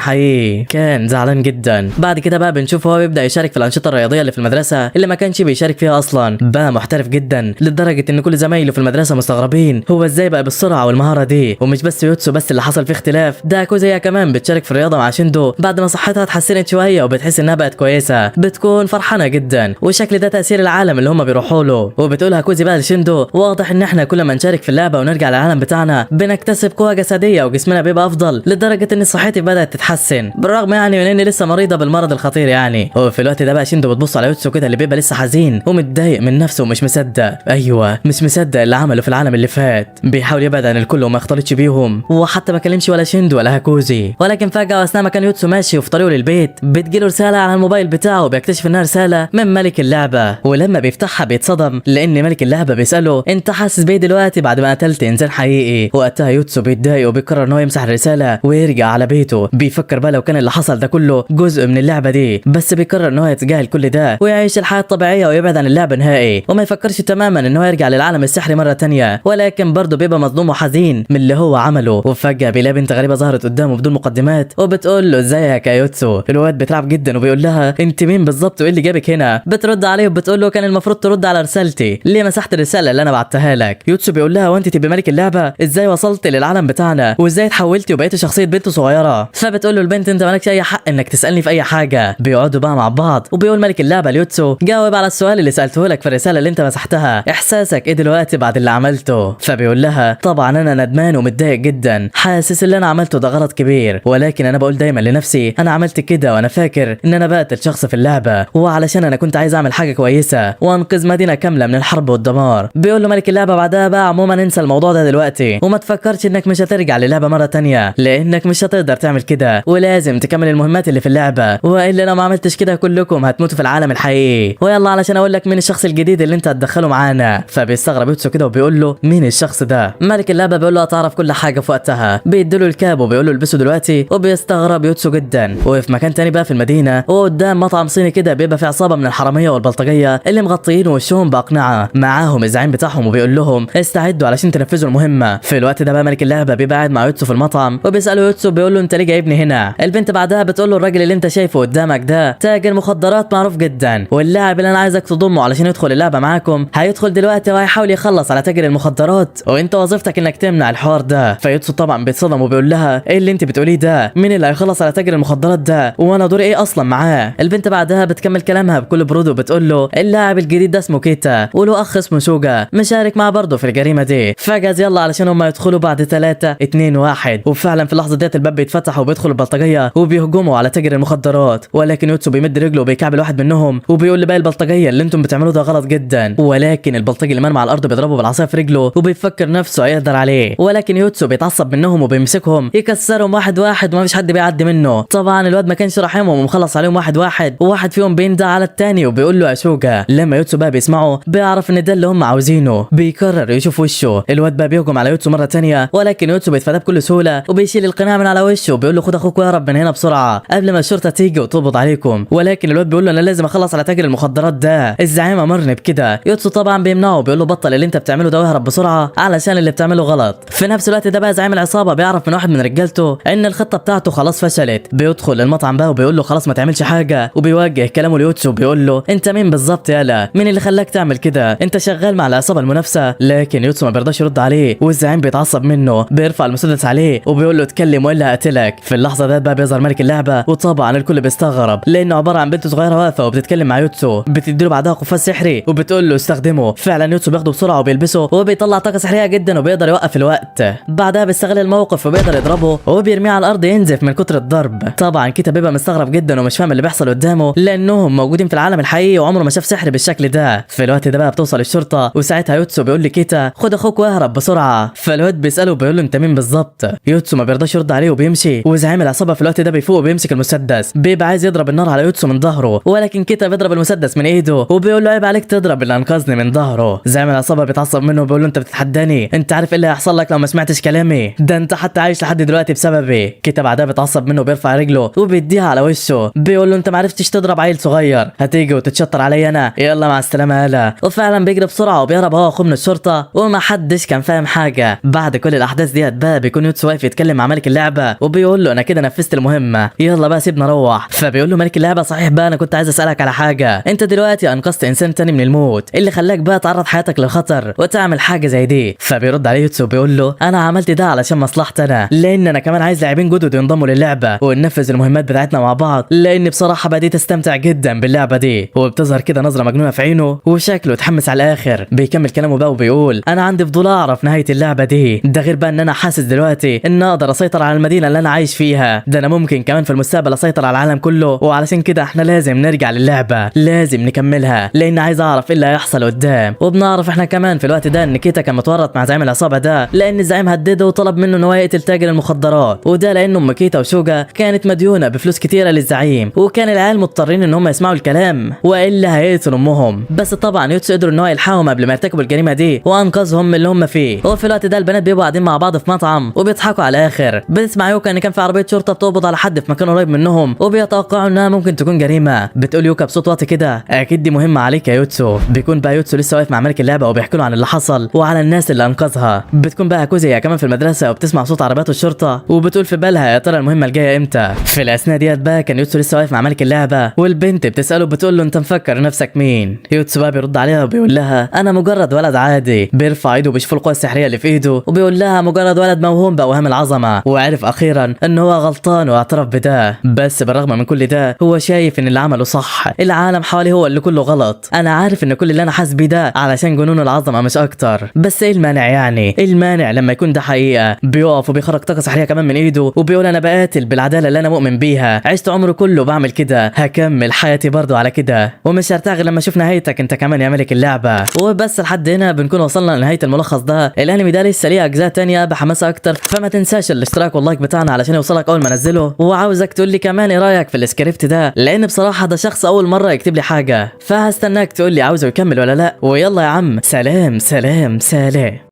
حقيقي. كان زعلان جدا. بعد كده بقى بنشوف هو بيبدا يشارك في الانشطة الرياضية اللي في المدرسة اللي ما كانش بيشارك فيها اصلا. بقى محترف جدا لدرجة ان كل زمايله في المدرسة مستغربين هو ازاي بقى بالسرعة والمهاره دي. ومش بس يوتسو بس اللي حصل فيه اختلاف، ده كوزيا كمان بتشارك في الرياضة مع شيندو بعد ما صحتها اتحسنت شوية وبتحس انها بقت كويسة، بتكون فرحانة جدا. وشكل ده تاثير العالم اللي هم بيروحوا له. وبتقولها كوزي بقى لشيندو واضح ان احنا كل ما نشارك في اللعبة ونرجع للعالم بتاعنا بنكتسب قوة جسدية وجسمنا بيبقى افضل، لدرجة ان صحتي بدات تتحسن بالرغم يعني من اني لسه مريضه بالمرض الخطير يعني. وفي الوقت ده بقى شيندو بتبص على يوتسو كده اللي بيبقى لسه حزين ومتضايق من نفسه ومش مصدق. ايوه مش مصدق اللي عمله في العالم اللي فات. بيحاول يبعد عن الكل وما يختلطش بيهم، وحتى ما كلمش ولا شيندو ولا هاكوزي. ولكن فجاة واثناء ما كان يوتسو ماشي وفي طريقه للبيت بتجيله رسالة على الموبايل بتاعه، وبيكتشف انها رسالة من ملك اللعبة. ولما بيفتحها بيتصدم لان ملك اللعبة بيساله انت حاسس بايه دلوقتي بعد ما قتلت انسان حقيقي. وقتها يوتسو بيتضايق وبيقرر ان هو يمسح الرسالة ويرجع على بيته. بيفكر بقى لو كان اللي حصل ده كله جزء من اللعبة دي، بس بيقرر ان هو يتجاهل كل ده ويعيش الحياة الطبيعية ويبعد عن اللعبة نهائي، وما يفكرش تماما ان هو يرجع للعالم السحري مرة تانية. ولكن برضه بيبقى مصدوم وحزين من اللي هو عمله. وفجاة بيلاقي بنت غريبة ظهرت قدامه بدون مقدمات وبتقول له ازيك يا يوتسو. الواد بيترعب جدا وبيقول لها انت مين بالظبط وايه اللي جابك هنا؟ بترد عليه وبتقول له كان المفروض ترد على رسالتي، ليه مسحت الرسالة اللي انا بعتها لك؟ يوتسو بيقول لها وانت تبقي ملك اللعبة، ازاي وصلت للعالم بتاعنا وازاي اتحولتي وبقيتي شخصية بنت صغيرة؟ فبتقول له البنت انت مالكش اي حق انك تسالني في اي حاجة. بيقعدوا بقى مع بعض وبيقول ملك اللعبة ليوتسو جاوب على السؤال اللي سالته لك في الرسالة اللي انت مسحتها، احساسك ايه دلوقتي بعد اللي عملته؟ فبيقول لها طبعا انا ندمان ومتضايق جدا، حاسس اللي انا عملته ده غلط كبير، ولكن انا بقول دايما لنفسي انا عملت كده وانا فاكر ان انا بقتل شخص في اللعبة، وعلشان انا كنت عايز اعمل حاجة كويسة وانقذ مدينة كاملة من الحرب والدمار. بيقول له ملك اللعبة بعدها بقى عموما انسى الموضوع ده دلوقتي وما تفكرش انك مش هترجع للعبة مرة تانية، لانك مش هتقدر تعمل كده ولازم تكمل المهمات اللي في اللعبة، والا لو ما عملتش كده كلكم هتموتوا في العالم الحقيقي. ويلا علشان اقول لك مين الشخص الجديد اللي انت هتدخله معانا. فبيستغرب يوتسو كده وبيقول له مين الشخص ده؟ ملك اللعبة بيقول له هتعرف كل حاجة في وقتها. بيديله الكاب وبيقول له البسه دلوقتي، وبيستغرب يوتسو جدا. وفي مكان تاني بقى في المدينة وقدام مطعم صيني كده بيبقى في عصابة من الحرامية والبلطجيه اللي مغطيين وشهم باقنعه، معاهم الزعيم بتاعهم وبيقول لهم استعدوا علشان تنفذوا المهمة. في الوقت ده بقى ملك اللعبة بيبقى قاعد مع يوتسو في المطعم وبيساله يوتسو بيقول له انت ليه جايبني هنا؟ البنت بعدها بتقول له الراجل اللي انت شايفه قدامك ده تاجر مخدرات معروف جدا، واللاعب اللي انا عايزك تضمه علشان يدخل اللعبة معاكم هيدخل دلوقتي وهيحاول يخلص على تاجر المخدرات، وانت وظيفتك انك تمنع الحوار ده. فيوتسو طبعا بيتصدم وبيقول لها ايه اللي انت بتقوليه ده؟ مين اللي هيخلص على تاجر المخدرات ده؟ وانا دوري ايه اصلا معاه؟ البنت بعدها بتكمل كلامها بكل برود وبتقول له اللاعب الجديد ده اسمه كيتا وله اخ اسمه شوجا مشارك معاه برضه في الجريمة دي، فجاز يلا علشان هم يدخلوا بعد 3 2 1. وفعلا في اللحظة ديت الباب بيتفتح وبيدخل البلطجيه وبيهجموا على تاجر المخدرات، ولكن يوتسو بيمد رجله وبيكعبل واحد منهم وبيقول لباقي البلطجيه اللي انتم بتعملوه ده غلط جدا، ولكن البلطجي اللي مرمى على الارض بيضربه بالعصايه في رجله وبيفكر نفسه هيقدر عليه، ولكن يوتسو بيتعصب منهم وبيمسكهم يكسرهم واحد واحد وما فيش حد بيعدي منه. طبعا الواد ما كانش راحمهم ومخلص عليهم واحد واحد، وواحد فيهم بيندع على الثاني وبيقول له يا شوجا. لما يوتسو بقى بيسمعه بيعرف ان ده اللي هم عاوزينه، بيقرر يشوف وشه. الواد بقى بيهجم على يوتسو مرة ثانية، ولكن يوتسو بيتفاداه بكل سهولة وبيشيل القناع من على وشه وبيقول له خد اخوك واهرب من هنا بسرعة قبل ما الشرطة تيجي وتقبض عليكم. ولكن الواد بيقول له انا لازم اخلص على تاجر المخدرات ده، الزعيم امرني بكده. يوتسو طبعا بيمنعه وبيقول له بطل اللي انت بتعمله ده واهرب بسرعة علشان اللي بتعمله غلط. في نفس الوقت ده بقى زعيم العصابة بيعرف من واحد من رجالته ان الخطة بتاعته خلاص فشلت. بيدخل المطعم بقى وبيقول له خلاص ما تعملش حاجة، وبيوجه كلامه ليوتسو بيقول له انت مين بالظبط يالا؟ مين اللي خلاك تعمل كده؟ انت شغال مع العصابة المنافسة. لكن يوتسو ما بيرضاش يرد عليه والزعيم بيتعصب منه، بيرفع المسدس عليه وبيقول له اتكلم والا هقتلك. في اللحظة ده بقى بيظهر ملك اللعبة، وطبعا الكل بيستغرب لانه عبارة عن بنت صغيرة واقفة وبتتكلم مع يوتسو، بتديله بعدها قفاز سحري وبتقول له استخدمه. فعلا يوتسو بياخده بسرعة وبيلبسه وبيطلع طاقة سحريه جدا وبيقدر يوقف الوقت. بعدها بيستغل الموقف وبيقدر يضربه وبيرميه على الارض ينزف من كتر الضرب. طبعا كيتا بيبقى مستغرب جدا ومش فاهم اللي بيحصل قدامه لانهم موجودين في العالم الحقيقي وعمره ما شاف سحر بالشكل ده. في الوقت ده بقى بتوصل الشرطة، وساعتها يوتسو بيقول لكيتا خد اخوك واهرب بسرعة. فالواد بيساله بيقول له انت مين بالظبط؟ يوتسو ما بيرضاش يرد عليه وبيمشي، وزعيم العصابة في الوقت ده بيفوق وبيمسك المسدس، بيبقى عايز يضرب النار على يوتسو من ظهره، ولكن كيتا بيضرب المسدس من ايده وبيقول له عيب عليك تضرب اللي انقذني من ظهره. زعيم العصابة بيتعصب منه وبيقول له انت بتتحداني، انت عارف ايه اللي هيحصل لك لو ما سمعتش كلامي؟ ده انت حتى عايش لحد دلوقتي بسببي. كيتا بعدها بيتعصب منه وبيرفع رجله وبيديها على وشه، بيقول له انت ما عرفتش تضرب عيل صغير، هتيجي وتتشطر عليا انا، يلا مع السلامة يالا. كده. وفعلا بيجري بسرعة وبيهرب هو واخوه من الشرطة وما حدش كان فاهم حاجة. بعد كل الاحداث ديت بقى بيكون يوتسو واقف يتكلم مع ملك اللعبة وبيقول له انا كده نفذت المهمة، يلا بقى سيبنا اروح. فبيقول له ملك اللعبة صحيح بقى انا كنت عايز اسالك على حاجة، انت دلوقتي انقذت انسان تاني من الموت، اللي خلاك بقى تعرض حياتك للخطر وتعمل حاجة زي دي؟ فبيرد عليه يوتسو بيقول له انا عملت ده علشان مصلحتي انا، لان انا كمان عايز لاعبين جدد ينضموا للعبة وننفذ المهمات بتاعتنا مع بعض، لان بصراحة بديت استمتع جدا باللعبة دي. وبتظهر كده نظره مجنونة في عينه وشكله اتحمس على الاخر. بيكمل كلامه بقى وبيقول انا عندي فضول اعرف نهاية اللعبة دي، ده غير بقى ان انا حاسس دلوقتي ان اقدر اسيطر على المدينة اللي انا عايش فيها، ده انا ممكن كمان في المستقبل اسيطر على العالم كله، وعلشان كده احنا لازم نرجع للعبة، لازم نكملها، لان عايز اعرف ايه اللي هيحصل قدام. وبنعرف احنا كمان في الوقت ده ان كيتا كان متورط مع زعيم العصابة ده، لان الزعيم هدده وطلب منه ان هو يقتل تاجر المخدرات، وده لان ام كيتا وشوجا كانت مديونه بفلوس كتيرة للزعيم، وكان العيال مضطرين ان هم يسمعوا الكلام والا هيقتلوا امهم. بس طبعا يوتسو قدروا ان هو يلحقهم قبل ما يرتكبوا الجريمة دي وانقذهم من اللي هم فيه. وفي الوقت ده البنات بيبقوا قاعدين مع بعض في مطعم وبيضحكوا على الاخر. بتسمع يوكا ان كان في عربية شرطه بتقبض على حد في مكان قريب منهم وبيتوقعوا انها ممكن تكون جريمة. بتقول يوكا بصوت واطي كده اكيد دي مهمة عليك يا يوتسو. بيكون بقى يوتسو لسه واقف مع ملك اللعبة وبيحكي له عن اللي حصل وعلى الناس اللي انقذها. بتكون بقى كوزيا كمان في المدرسة وبتسمع صوت عربيات الشرطة وبتقول في بالها يا ترى المهمة الجاية امتى. في الاثناء ديت بقى كان يوتسو لسه واقف مع ملك اللعبة والبنت بتساله بتقول له انت مفكر نفسك مين؟ يوتسو بقى بيرد عليها وبيقول لها انا مجرد ولد عادي. بيرفع ايده وبيشوف القوة السحريه اللي في ايده وبيقول لها مجرد ولد موهوم باوهام العظمة، وعرف اخيرا ان هو غلطان واعترف بده. بس بالرغم من كل ده هو شايف ان اللي عمله صح، العالم حواليه هو اللي كله غلط. انا عارف ان كل اللي انا حاسس بيه ده علشان جنون العظمة مش اكتر، بس ايه المانع يعني؟ ايه المانع لما يكون ده حقيقة؟ بيقف وبيخرج طاقة سحريه كمان من ايده وبيقول انا بقاتل بالعدالة اللي انا مؤمن بيها، عشت عمري كله بعمل كده، هكمل حياتي برضو على كده، ومش هرتاح غير لما اشوف نهايتك انت كمان يا ملك اللعبة. وبس لحد هنا بنكون وصلنا لنهاية الملخص ده. الانمي ده لسه ليه اجزاء تانية بحماسه اكتر، فما تنساش الاشتراك وال like بتاعنا علشان يوصلك اول ما انزله. وعاوزك تقول لي كمان ايه رايك في السكريبت ده، لان بصراحة ده شخص اول مرة يكتب لي حاجة، فهستناك تقول لي عاوزه يكمل ولا لا. ويلا يا عم، سلام سلام سلام.